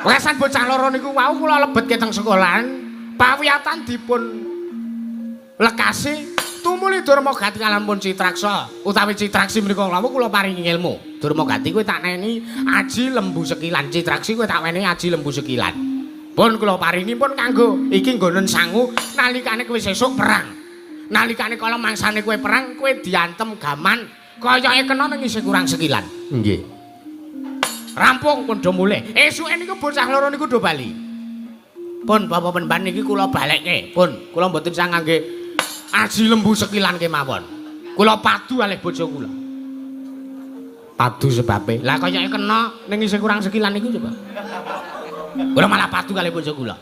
Wekasan bocah loro niku wau kula lebetke teng sekolahan, pawiyatan dipun lekasi tumuli Darmagati kaliyan pun Citraksa utawi Citraksi menika wau kula paringi ilmu. Darmagati kowe tak neni aji lembu sekilan, Citraksi kowe tak weni aji lembu sekilan. Pun kula paringi pun kanggo iki nggonen sangu nalikane kowe sesuk perang. Nalikane kala mangsane kowe perang kowe diantem gaman kayake kena ning isih kurang sekilan.
Nggih.
Rampung pun do mulih. Esuke niku bocah loro niku do bali. Pun bapak penban niki kula balekke. Pun kula mboten sang ngangge aji lembu sekilan kemawon. Kula padu kalih bojo kula. Padu sebabe. Lah kayake kena ning isih kurang sekilan niku coba. Kula malah padu kalih bojo kula.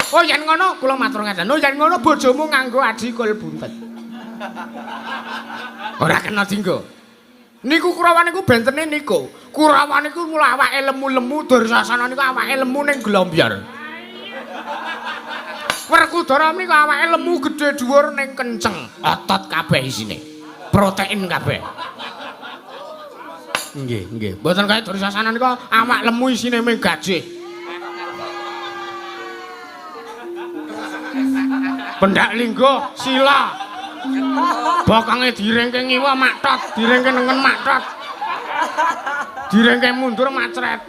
Oh yen ngono kula matur ngaten. Oh yen ngono bojomu nganggo aji kul buntet. Ora kena dinggo. Niku Kurawa niku bentene niku. Kurawa niku mula awake lemu-lemu, Dursasana niku awake lemu ning glombyar. Werkudara menika awake lemu gedhe dhuwur ning kenceng, otot kabeh isine. Protein kabeh. Nggih, nggih. Mboten kaya Dursasana niku awak lemu isine mung gajih. Pendak lingguh sila. Bokonge direngke ngiwa maktot, direngke nengen maktot. Direngke mundur macret.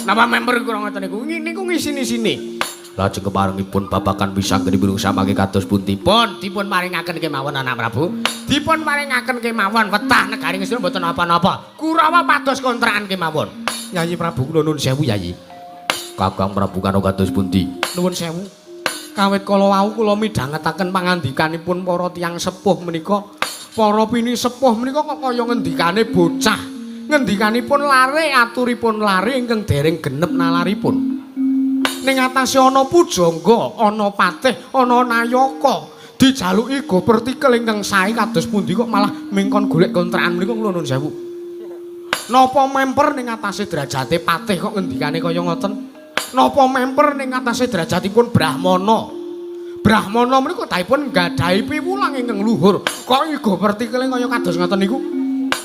Napa member kula ngoten niku? Niku ngisini-sini.
Lajeng keparengipun babagan wisanggeni mirung samangke kados pundi?
Pun dipun paringaken kemawon anak Prabu. Dipun paringaken kemawon wetah negari Ngastina mboten napa-napa. Kurawa pados kontrakan kemawon. Yayi Prabu kula nuwun sewu Yayi.
Kakang Prabu kano kados pundi?
Nuwun sewu. Kawit kala wau kula midhangetaken pangandikanipun para tiyang sepuh menika. Para pini sepuh menika kok kaya ngendikane bocah. Ngendikanipun lare aturipun lare ingkang dereng genep nalaripun. Ning atase ana pujangga, ana patih, ana nayaka. Dijaluki go pertikel ingkang sae kados pundi kok malah mingkon golek kontrakan menika kula nuwun sewu. Napa memper ning atase derajate patih kok ngendikane kaya ngoten? Napa memper ning atase derajatipun Brahmana? Brahmana menika dahipun nggadahi piwulang ingkang luhur. Kok igo pertikele kaya kados ngoten niku?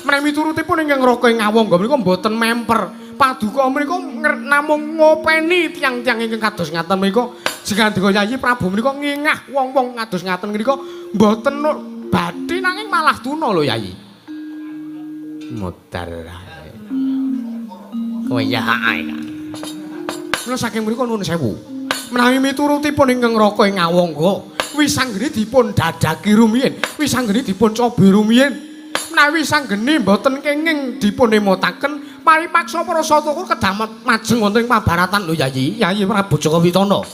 Menawi miturutipun ingkang Raka ing Awangga menika mboten memper. Paduka menika namung ngopeni tiyang-tiyang ingkang kados ngaten menika. Jengandika Yayi Prabu menika ngingah wong-wong kados ngaten menika mboten bathi nanging malah tuna lho Yayi. Modar ae. Kowe ya ae. Mula saking mriku nuwun sewu. Menawi miturutipun ingkang Raka ing Awangga, wisanggeni dipun dadaki rumiyin, wisanggeni dipun cobi rumiyin. Menawi wisanggeni mboten kenging dipun emotaken, paripaksa para sataka kedah majeng wonten ing pabaratan lho Yayi, Yayi Prabu Jaka Witana.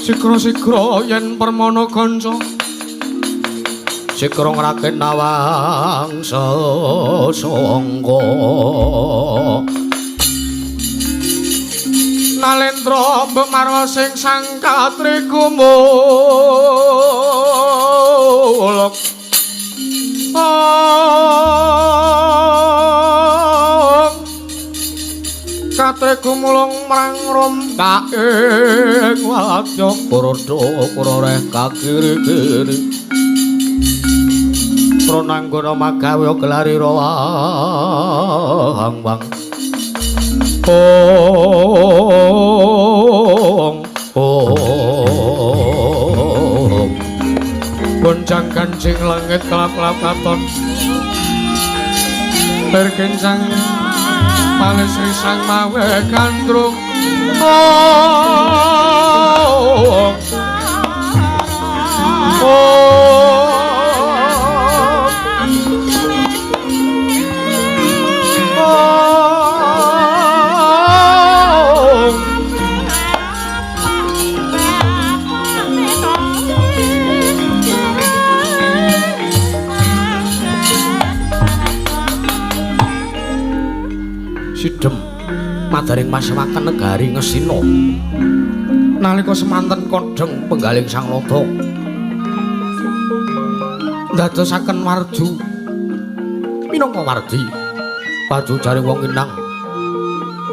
Sigra-sigra yen permana kanca
Sikrong rakit nawang sesangka
Nalendra mbok marwa sing sang katri gumuluk. Katri gumulung marang rombak
ing wadya kurodo kuroreh kakiri-kiri Prananggana magawe gelari rawang wang. Ong ong
Goncang kancing langit kelap-kelap katon berkencang palis risang mawe gandrung. Ong ong
Sidem madaring masewakan negari Ngastina nalika semanten kodheng penggaling Sang Nata ndadosaken warju minangka wardi warju jare wong inang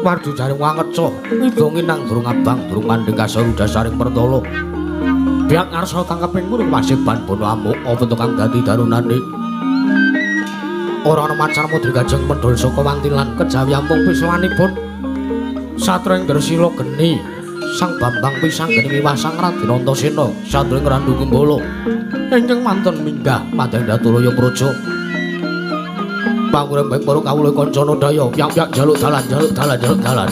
warju jare wong angeca ida nginang durung abang durung mandheng kasaru dasaring pertala biak ngarsa tangkeping kuring wasiban bono amuk apa tukang dadi darunane. Ora ana macan mudri gajeng medhol saka wantilan kejawi ampung pisowanipun satring Dresila geni Sang Bambang pisang geni miwah Sang Raden Antasena satring Randu Kumbala ingkang mantun minggah madang Datulaya Praja pangurembeng para kawula kancana daya piyak-piyak njaluk dalan njaluk dalan njaluk dalan.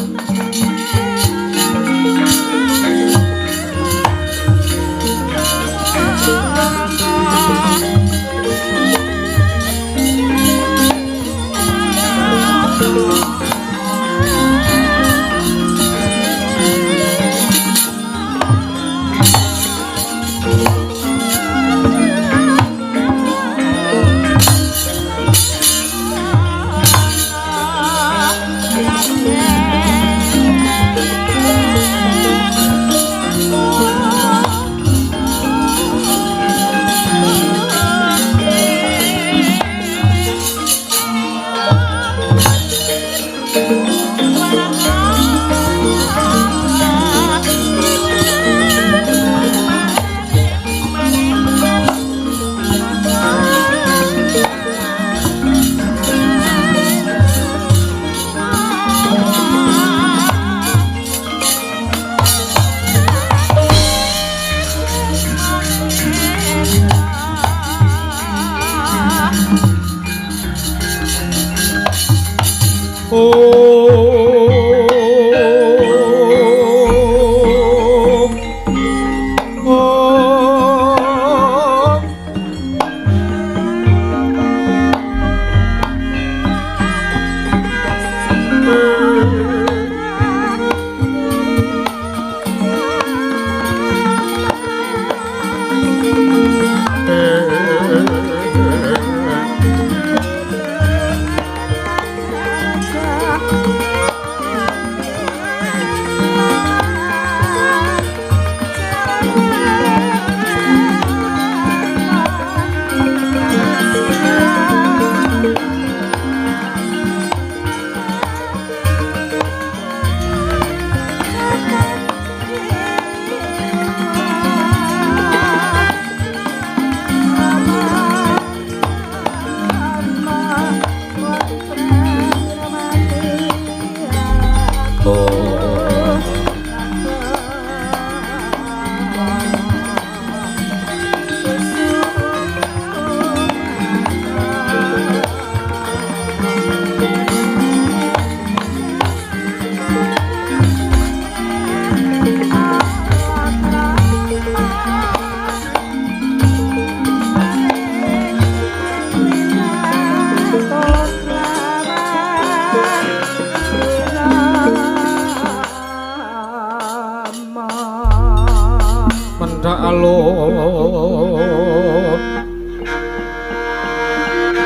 Alun.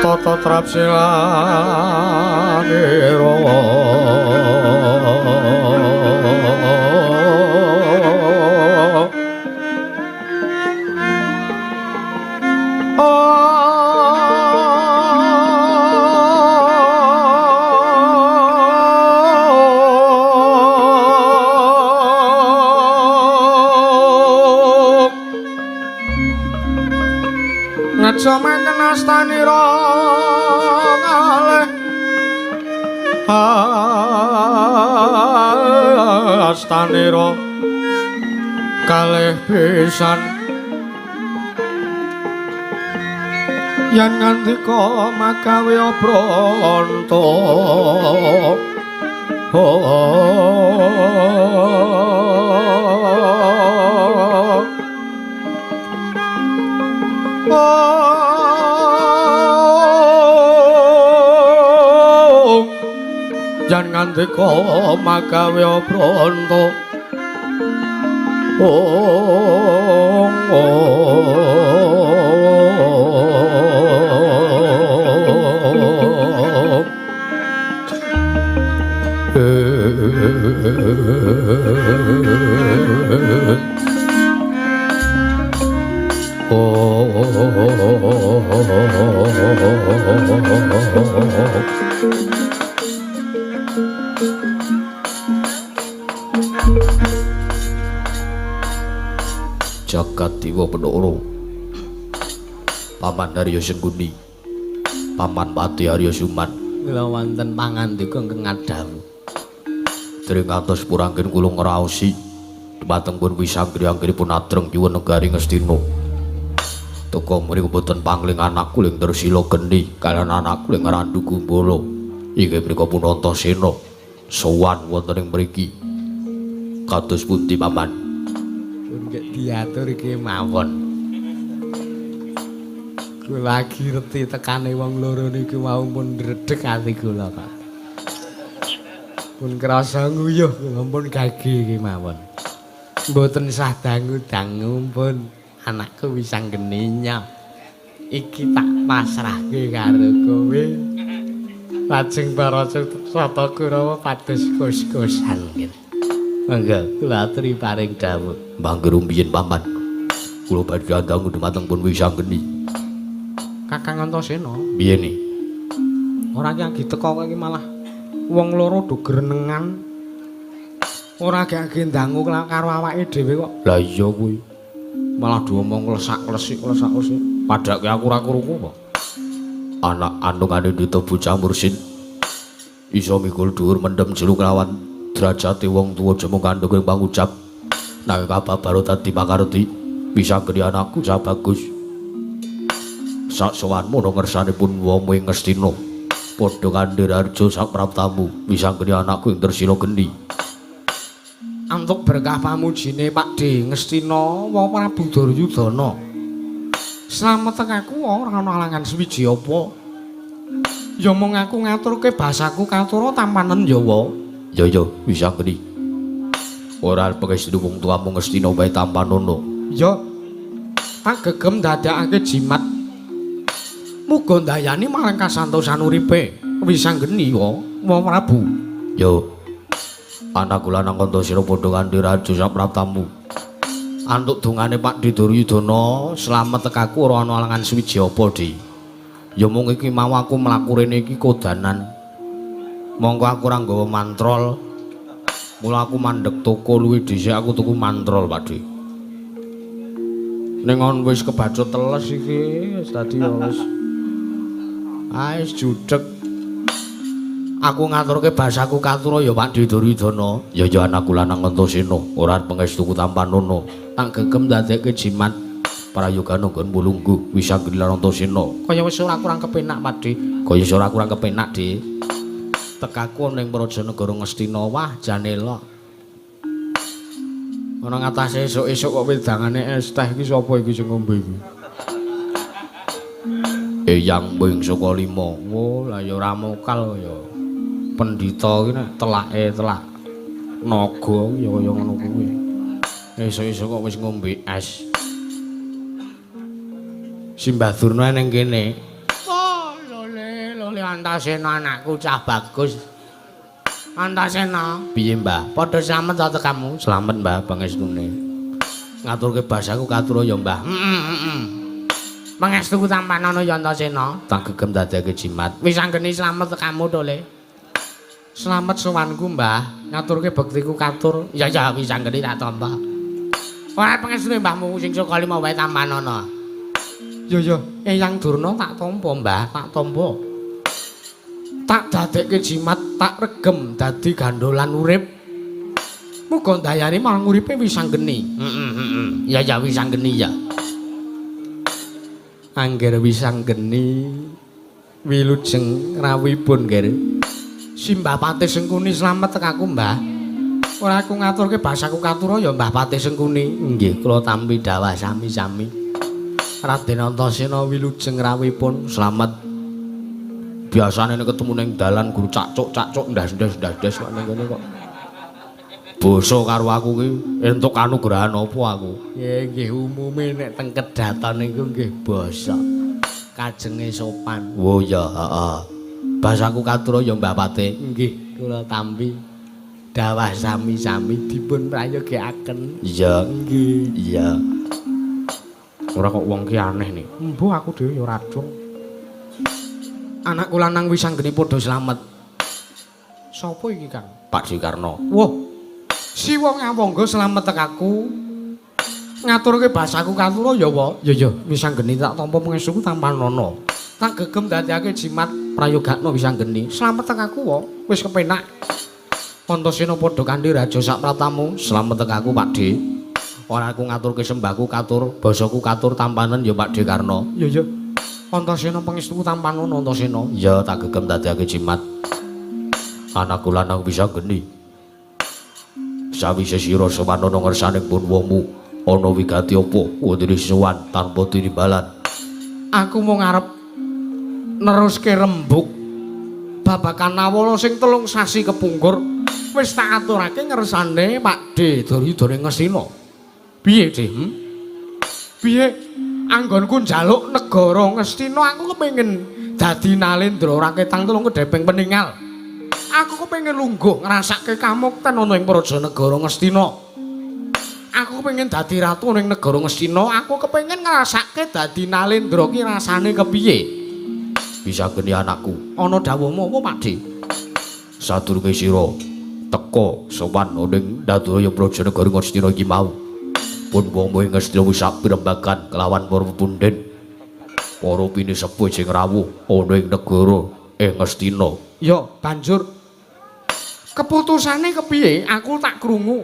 Tata trapsilanira. Ngejamaken astanira ngalih astanira kalih pisan yen ngandika magawe obranta. Yen ngandika magawe obranta. Jagat Dewa Bathara, Paman Arya Sengkuni, Paman Pati Arya Suman,
kula wonten pangandika ingkang ngadhawuh.
Dèrèng ngantos purangken kula ngraosi dumateng pun wisanggri anggenipun adreng nyuwun negari Ngastina. Teka mriku boten pangling anakku ing Tresila Geni kaliyan anakku ing Randu Gumbala. Inggih mriku pun Antasena sowan wonten ing mriki. Kados pundi Paman?
Nggih diatur iki mawon. Kula lagi reti tekane wong loro niku wau pun ndredeg ati kula, Pak. Pun krasa nguyuh kula pun gage iki mawon. Mboten sah dangu-dangu pun anakku wis anggeninya. Iki tak pasrahke karo kowe. Lajeng para Sata Kurawa pados kus-kusan. Monggo kula aturi paring dawuh.
Mangke rumiyin Paman. Kula badhe dangu dumateng pun Wisanggeni.
Kakang Antasena.
Piye ni?
Ora ki agi teko iki malah wong loro do grenengan. Ora gak ndangu karo awake dhewe kok.
Lah iya kuwi.
Malah diomong klesak-klesik klesak-klesik.
Padake aku ora krungu kok. Anak andungane duta bocah mursid iso mikul dhuwur mendem jero kelawan derajate wong tuwa jemung kandhung ing pangucap. Nanging kababaro dadi pakarti bisa geni anakku cah bagus. Sak sowanmu ana ngersanipun wong ing Ngastina. Padha kandhir harja sak praptamu bisa geni anakku ing Tresila Geni.
Antuk berkah pamujine Pak D Ngastina wa Prabu Duryudana. Slamet aku ora ana alangan suwiji apa. Ya mung aku ngaturke basaku katura tampanen Jawa.
Ya ya bisa geni. Ora pangestu wong tuamu Ngastina wae tampanono.
Ya tak gegem dadakake jimat. Muga ndayani marang kasantosan uripe Wisanggeni wa Prabu.
Ya anakku lanang Antasena padha kanthi raja sapraptamu.
Antuk dongane Pak Duryudana slamet tekaku ora ana alangan suwiji apa, Di. Ya mung iki mau aku mlaku rene iki kodanan. Mongko aku ora nggawa mantrol. Mula aku mandheg toko luwih dhisik aku tuku mantrol, Pak Di. Ning on wis kebacut teles iki, wis dadi ya wis. Aes judeg. Aku ngaturke basaku katura ya Pak Duryudana.
Ya ya anakku lanang Antasena, ora pangestuku tampanono.
Tak gegem dadekke jimat
prayogane nggon mulungguh Wisanggeni lan Antasena.
Kaya wis ora kurang kepenak, Pak Di.
Kaya wis ora kurang kepenak, Di.
Tekaku ning Prajanegara Ngastina, wah jane lok. Ana ngatasé esuk-esuk kok wedangane es teh iki sapa iki sing ngombe iki?
Eyang wing saka 5.
Oh, lah ya ora mokal ya. Pendhita iki nek telake telak naga ya kaya ngono kuwi. Esuk-esuk kok wis ngombe es. Simbah Durna ning kene. Oh,
Antasena anakku cah bagus. Antasena, piye Mbah? Padha slamet ta tekamu? Slamet Mbah pangestune. Ngaturke basaku katura ya Mbah. Heeh. Pangestuku tampanana ya Antasena. Tak gegem dadeke jimat. Wis anggene slamet tekamu to, Le. Slamet sowanku Mbah, ngaturke bektiku katur. Ya ya wis anggene tak tampa. Ora pangestune mbahmu sing saka lima wae tampanana. Ya ya, Eyang Durna tak tampa Mbah, tak tampa. Tak dadekke jimat, tak regem dadi gandolan urip. Muga ndayane marang uripe wis anggeni. Heeh heeh. Ya ya wis anggeni ya. Angger wis anggeni wilujeng rawuhipun Ger. Simbah Patih Sengkuni slamet tekaku Mbah. Ora aku ngaturke basaku katura ya Mbah Patih Sengkuni. Nggih, kula tampi dawah sami-sami. Raden Antasena wilujeng rawuhipun slamet. Biasane nek ketemu ning dalan guru cakcuk-cakcuk ndas-ndas ndas-ndas kok ning kene kok. Basa karo aku ki entuk kanugrahan apa aku? Nggih, nggih umume nek teng kedaton niku nggih basa. Kajenge sopan. Oh ya, heeh. Basaku katura ya Mbah Patih. Nggih, kula tampi dawah sami-sami dipun prayogiaken. Iya, nggih. Iya. Ora kok wong ki aneh nih. Embuh aku dhewe ya ora dong. Anakku lanang wis anggene padha slamet. Sopo iki, Kang? Pak Dikarno. Wah. Si wong awangga slamet tekaku. Ngaturke basaku katura ya, Wa. Ya ya, wis anggene tak tampa pangestuku tampanana. Tak gegem dadekake jimat prayogakno wis anggene. Slamet tekaku, Wa. Wis kepenak. Antasena padha kanthi raja sapratamu. Slamet tekaku, Pak De. Ora aku ngaturke sembahku katur, basaku katur tampanen ya Pak Dikarno. Ya ya. Antasena pangestuku tampanana Antasena. Ya tak gegem dadekake jimat. Anakku lanang bisa geni. Sawise sira sowan ana ngersane punwamu, ana wigati apa wondene sowan tanpa tinimbalan. Aku mung arep neruske rembug babagan Nawala sing 3 sasi kepungkur wis tak aturake ngersane Pak De Duryudana Ngastina. Piye, De? Piye? Anggonku njaluk negara Ngastina aku kepengin dadi nalendra raketang telung kedheping peningal. Aku kepengin lungguh ngrasake kamukten ana ing praja negara Ngastina. Aku kepengin dadi ratu ning negara Ngastina, aku kepengin ngrasake dadi nalendra ki rasane kepiye? Bisa geni anakku. Ana dawuhmu apa, Pak De? Sadurunge sira teka sowan ning Daduraya praja negara Ngastina iki mau. Pun wong ing Ngastina wis pirembagan kelawan para pepunden. Para pinisepuh sing rawuh ana ing negara ing Ngastina. Ya, banjur keputusane kepiye? Aku tak krungu.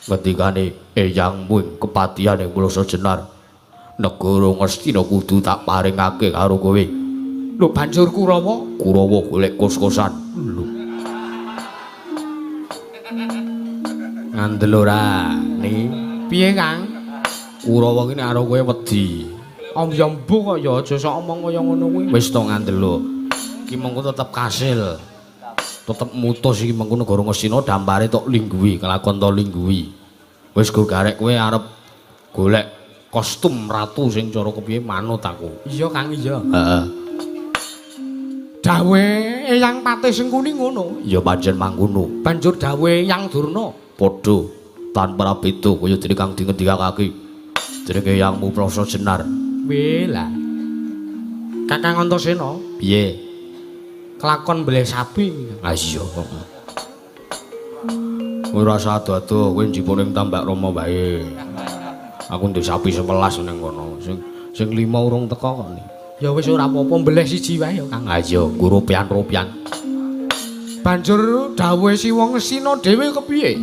Ngendikane eyangmu ing kepatihan ing Pulasa Jenar. Negara Ngastina kudu tak paringake karo kowe. Lho banjur Kurawa? Kurawa golek kos-kosan. Lho. Ngandel ora? Ni. Piye, Kang? Kurawa ki nek karo kowe wedi. Om ya mbuh kok ya aja sok omong kaya ngono kuwi. Wis to ngandel lho. Ki mengko tetep kasil. Tetep mutus iki mengko negara Ngastina dampare tok lingguwi, kelakon to lingguwi. Wis go garek kowe arep golek kostum ratu sing cara kepiye manut aku. Iya, Kang, iya. Heeh. Dawuhe Eyang Patih Sengkuni ngono. Ya pancen mangkono. Banjur dawuhe Eyang Durna padha tanpa beda kaya dene kang dingendikake. Jenenge Eyangmu Prasa Jenar. Weh lah. Kakang Antasena, piye? Kelakon mbeleh sapi. Ha iya. Ora usah ado-ado, kowe njipuk ning Tambak Rama wae. Aku ndek sapi 11 ning kono. Sing sing 5 urung teka kok. Ya wis ora apa-apa, mbeleh siji wae ya, Kang. Ha iya, nggo rupian-rupian. Banjur dawuhe si wong Ngastina dhewe kepiye?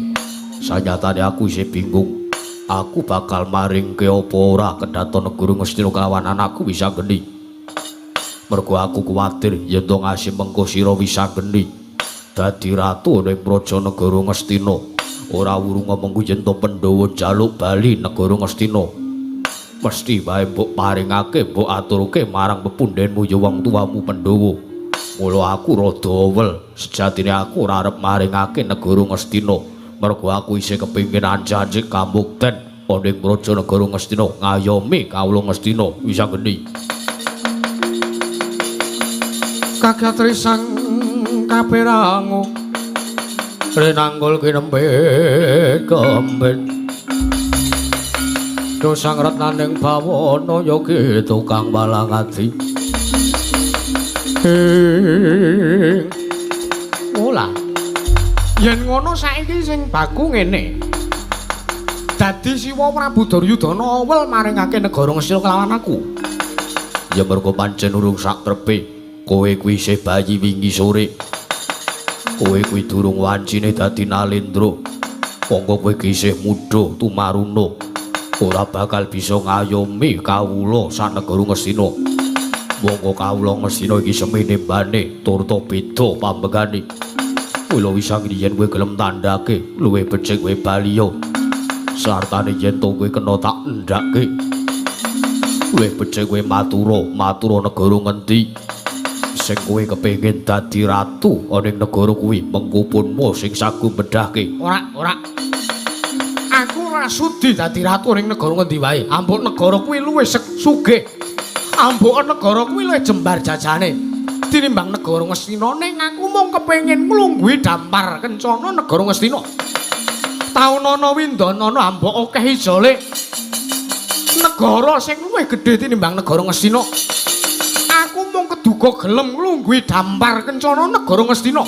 Sanyatane aku isih bingung. Aku bakal maringke apa ora kedaton negara Ngastina kelawan anakku bisa geni. Mergo aku kuwatir yen to ngasih mengko sira wisa geni dadi ratu ning praja negara Ngastina. Ora wurung ngomongku yen to Pandhawa njaluk bali negara Ngastina. Mesti wae mbok paringake, mbok aturke marang pepundhenmu ya wong tuamu Pandhawa. Mula aku rada owel, sejatine aku ora arep maringake negara Ngastina. Mergo aku isih kepengin anjajik kamukten ana ing praja negara Ngastina ngayomi kawula Ngastina wisa geni. Kagatri sang kaperangu rinanggul kinembe kembet dosang retnaning bawana yogi tukang balangati. Ola yen ngono saiki sing baku ngene. Dadi Siwa Prabu Duryudana awel maringake negara Ngastina kelawan aku.
Ya mergo pancen urung sak trepe. Kowe kuwi isih bayi wingi sore. Kowe kuwi durung wancine dadi nalendra. Monggo kowe ki isih mudha tumaruna. Ora bakal bisa ngayomi kawula sanegara Ngastina. Monggo kawula Ngastina iki semene mbane turta beda pambegane. Mula wisang yen kowe gelem tandhake luwih becik kowe baliya. Sartane yen to kowe kena tak endhake. Luwih becik kowe matura, matura negara ngendi sing kowe kepengin dadi ratu ana ing negara kuwi, mengko punmu sing sagu medhahke.
Ora, ora. Aku ora sudi dadi ratu ning negara ngendi wae. Ambok negara kuwi luwih sugih. Ambok negara kuwi luwih jembar jajane tinimbang negara Ngastina, ning aku mung kepengin nglungguhi dampar kencana negara Ngastina. Taunana windanana ambok akeh ijole negara sing luwih gedhe tinimbang negara Ngastina. Aku mung keduga gelem nglungguhi dampar kencana negara Ngastina.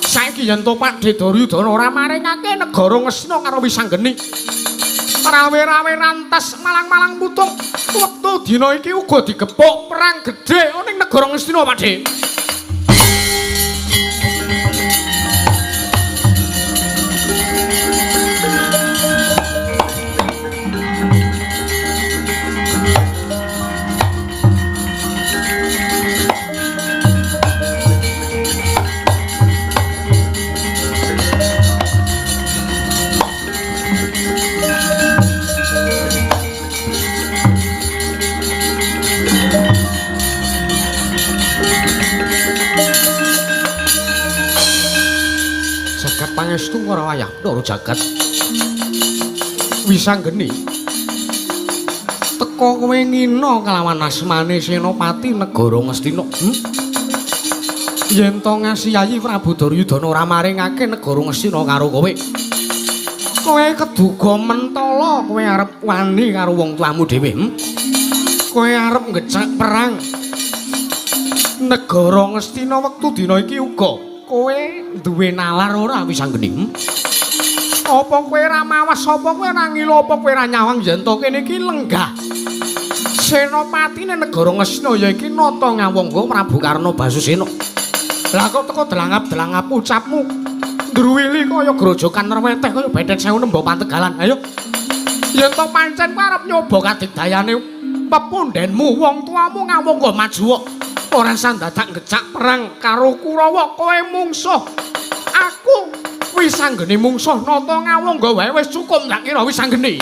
Saiki yen to Pakdhe Duryudana ora maringake negara Ngastina karo Wisanggeni, rawe-rawe rantas malang-malang mutung. Wektu dina iki uga digepuk perang gedhe ning negara Ngastina, Pakdhe. Pangestu ora wayah ndoro jagat. Wisanggeni teka kowe ngina kelawan asmane Senopati negara Ngastina. Yen to ngasiyayi Prabu Duryudana ora maringake negara Ngastina karo kowe, kowe keduga mentala kowe arep wani karo wong tuamu dhewe. Kowe arep ngecak perang negara Ngastina wektu dina iki uga. Kowe duwe nalar ora Wisanggeni? Apa kowe ora mawas, apa kowe ora ngilo, apa kowe ora nyawang yen to kene iki lenggah senopatine negara Ngastina ya iki Nata Ngawangga Prabu Karna Basusena. Lah kok teko delangap-delangap ucapmu ndruwili kaya grojokan reweteh kaya bethet sewu nembo pantegalan. Ayo yen to pancen kowe arep nyoba kadigdayane pepundhenmu wong tuamu Ngawangga maju kok. Ora sandadak ngecak perang karo Kurawa, kowe mungsuh. Aku Wisanggeni mungsuh Nata Ngawangga wae wis cukup tak kira Wisanggeni.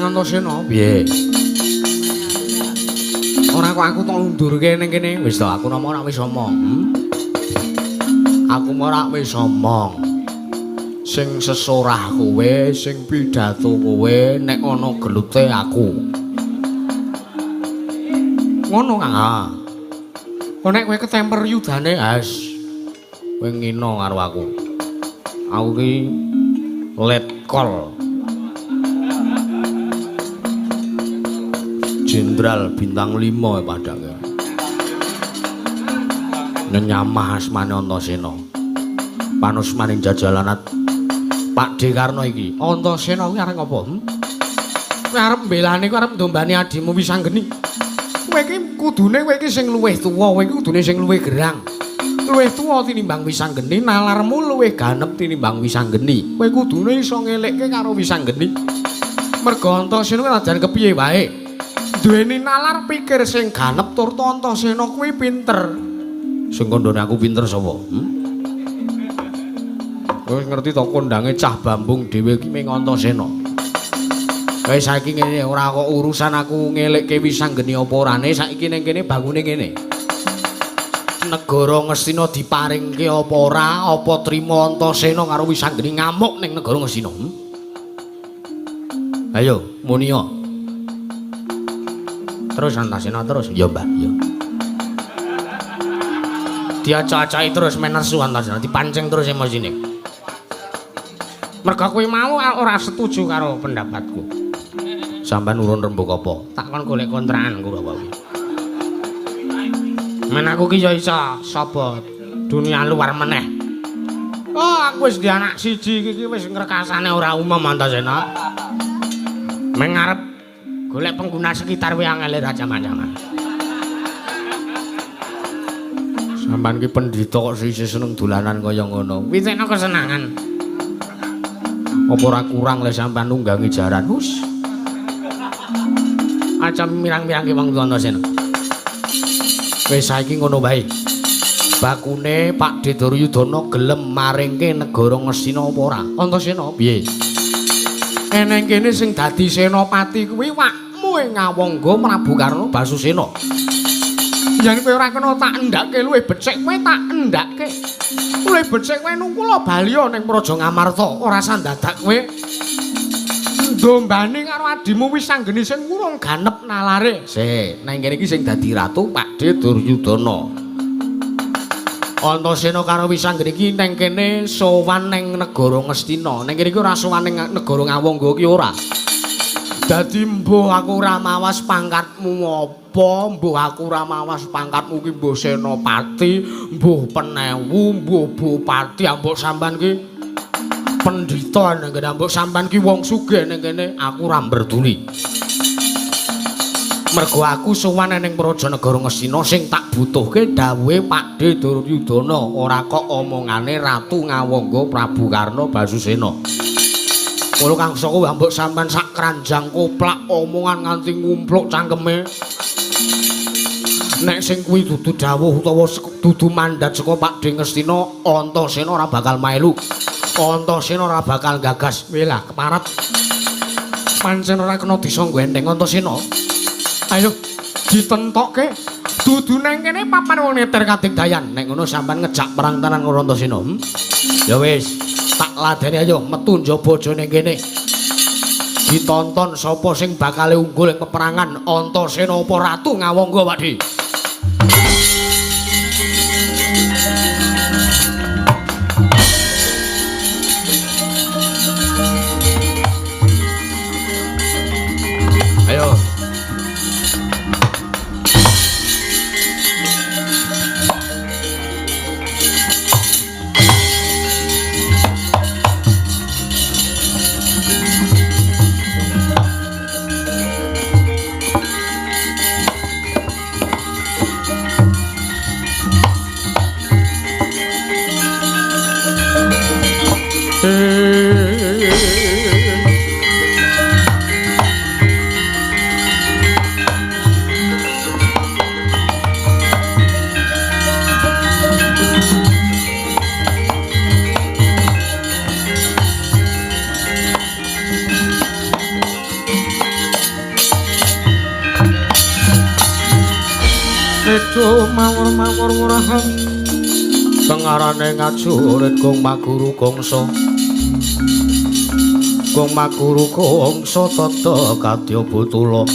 Antasena piye? Ora kok aku tok undurke ning kene. Wis to, aku namung ora wis omong. Aku ora wis omong. Sing sesorah kowe, sing pidato kowe, nek ana gelute aku. Ngono Kang. Ha. Kok nek kowe ketemper yudane, as. Kowe ngina karo aku. Aku ki letkol Jenderal bintang 5 padake. Nenyamah asmane Antasena. Panusmaning jajalanat Pakdhe Karna iki. Antasena kuwi arep apa? Kowe arep mbelani, kowe arep ndombani adimu Wisanggeni. Kowe iki kudune kowe iki sing luwih tuwa, kowe iki kudune sing luwih gerang. Luwih tuwa tinimbang Wisanggeni, nalarmu luwih ganep tinimbang Wisanggeni. Kowe kudune iso ngelekke karo Wisanggeni. Merga Antasena kuwi rajan kepiye wae. Duweni nalar pikir sing ganep tur Antasena kuwi pinter.
Sing kandhane aku pinter sapa?
Kowe ngerti to kondange cah Bambung dhewe iki ming Antasena. Wis saiki ngene ora kok urusan aku ngelekke Wisanggeni apa orane, saiki ning kene bangune ngene. Negara Ngastina diparingke apa ora, apa trima Antasena karo Wisanggeni ngamuk ning negara Ngastina?
Ayo, munia.
Terus Antasena terus.
Ya, Mbah, ya.
Diacak-acaki terus menesu Antasena, dipancing terus emosine. Merga kuwi mau ora setuju karo pendapatku.
Sampeyan urun rembug apa?
Tak kon golek kontrakan Kurawa kuwi. Men aku ki ya iso sapa dunia luar meneh. Oh, aku wis di anak siji iki wis ngrekasane ora umum Antasena. Men ngarep golek pengguna sekitar kuwi angel ra jaman-jaman.
Sampeyan ki pendhita kok sisih seneng dolanan kaya ngono.
Witekno kesenangan.
Apa ora kurang le sampeyan nunggangi jaran? Hus.
Aja mirang-mirangke wong tuwa Antasena.
Wis saiki ngono wae. Bakune Pak De Duryudana gelem maringke negara Ngastina apa ora?
Antasena
piye?
Eneng kene sing dadi senopati kuwi wakmu ing Ngawangga Prabu Karna Basusena. Yen kowe ora kena tak endhake luwih becik kowe tak endhake. Luwih becik kowe nungkula baliya ning Praja Ngamarta, ora sandadak kowe ndombani karo adimu Wisanggeni sing urung ganep nalare.
Sik, nang kene iki sing dadi ratu Pak De Duryudana. Antasena karo Wisanggeni iki nang kene sowan ning negara Ngastina. Nang kene iki ora sowan ning negara Ngawangga ki ora.
Dadi mbuh aku ora mawas pangkatmu apa, mbuh aku ora mawas pangkatmu ki mbuh senopati, mbuh penewu, mbuh bupati, ambok sampean ki pendhita ning kene, ambok sampean ki wong sugih ning kene,
aku ora mberduli. Mergo aku sowan ning Praja Negara Ngastina sing tak butuhke dawuhe Pak De Duryudana, ora kok omongane Ratu Ngawangga Prabu Karna Basusena. Kula kang saka ambok sampean sak keranjang koplak omongan nganti ngumpluk cangkeme. Nek sing kuwi dudu dawuh utawa dudu mandat saka Pak De Ngastina, Antasena ora bakal melu. Antasena ora bakal gagas.
Weh lah keparat. Pancen ora kena disanggo enteng Antasena. Ayo ditentokke. Dudu nang kene papan wong neter kadigdayan.
Nek ngono sampean ngejak perang tenan karo Antasena. Ya wis, tak ladeni ayo metu njaba aja ning kene. Ditonton sapa sing bakal unggul ing peperangan, Antasena apa Ratu Ngawangga, Pak De? Ayo.
Mawur-mawur wurahan
tengarane ngajurit Gong Maguru Gongso. Gong Maguru Gongso tata kadya butula.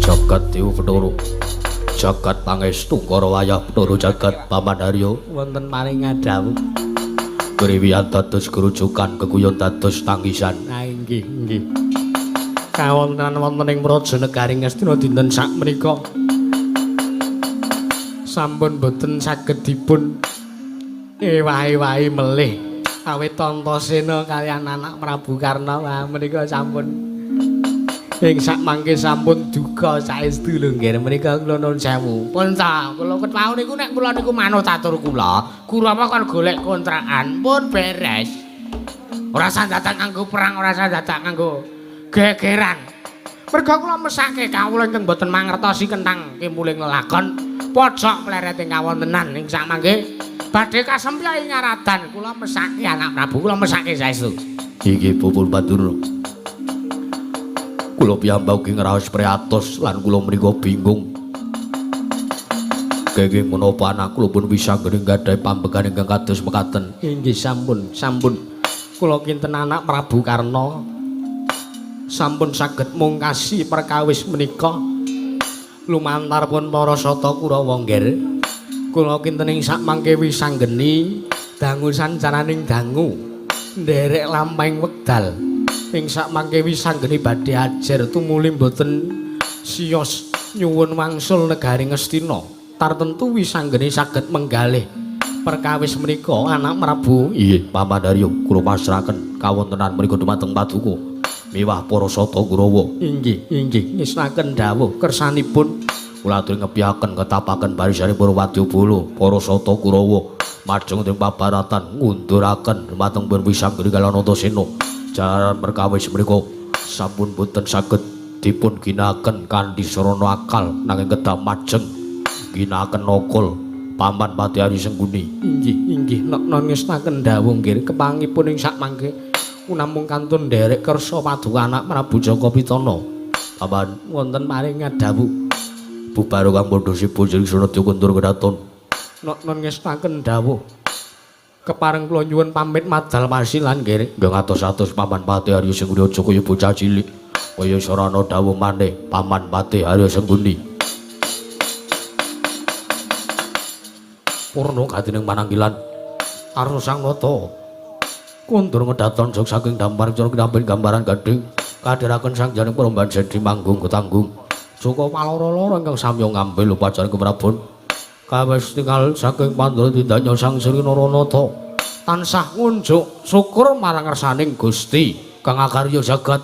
Jagat Dewa Bathara, jagat pangestu para wayah Bathara jagat Paman Haryo
wonten maring ngadhawuh.
Kriwiyan dados gerujukan keguyon dados tangisan.
Ah inggih inggih. Kawontenan wonten ing Praja Negari Ngastina dinten sakmenika sampun boten saged dipun ewah-ewahi melih awit Antasena kaliyan anak Prabu Karna menika sampun ing sakmangke sampun duka saestu lho nggih menika kula nuwun sewu. Pun ta kula ket wau niku nek kula niku manut atur kula, Kurawa kon golek kontrakan pun beres. Ora usah dadak nganggo perang, ora usah dadak nganggo gegeran. Merga kula mesake kawula ingkang boten mangertosi kentang kimuling lelakon pojok plereting kawontenan ing samangke badhe kasempya ing ngaradan kula mesake anak Prabu, kula mesake saestu.
Inggih pupun Bandurna. Kula piyambak ugi ngraos priatos lan kula menika bingung. Kenging menapa anak kula pun wisanggeni gadhahi pambegan ingkang kados mekaten.
Inggih sampun, sampun. Kula kinten anak Prabu Karna sampun saged mungkasi perkawis menika lumantar pun para sata Kurawa nggir. Kula kinten ing sakmangke wisanggeni dangu sancaraning dangu nderek lampahing wekdal ing sakmangke wisanggeni badhe ajer tumuli mboten siyos nyuwun wangsul negari Ngastina. Tartentu wisanggeni saged menggalih perkawis menika anak Prabu.
Inggih Paman Haryo, kula pasrahaken kawontenan menika dumateng paduka miwah para sata Kurawa.
Inggih, inggih, ngestoaken dawuh kersanipun.
Kula aturi ngepiaken ketapaken barisane para wadyabala, para sata Kurawa majeng ing pabaratan ngunduraken dumateng pun wisanggeni kaliyan Antasena. Jalaran perkawis menika sampun boten saged dipun ginakaken kanthi sarana akal nanging kedah majeng ginakaken akal Paman Patih Arya Sengkuni.
Inggih, inggih, nok ngestoaken dawuh nggih kepangipun ing sakmangke namung kantun nderek kersa paduka anak Prabu Jaka Pitana.
Paman
wonten paring dawuh
bubar kang padha sibo jering Sanadya kundur kedaton.
Nok ngestoaken dawuh kepareng kula nyuwun pamit madal pasilan nggih.
Nggih ngatos-atos Paman Patih Arya Sengkuni aja kaya bocah cilik. Kaya sarana dawuh maneh Paman Patih Arya Sengkuni. Purna gatining mananggilan Arsa Sang Nata kundur ngedaton jog saking dampar cara kinampil gambaran gading kadheraken sang janing peromban sedi manggung ketanggung Joko paloro-loro ingkang samya ngambil upacara keprabon kawis tinggal saking pandara tindanya Sang Sri Naranata
tansah ngunjuk syukur marang ngersaning Gusti
kang akarya jagat.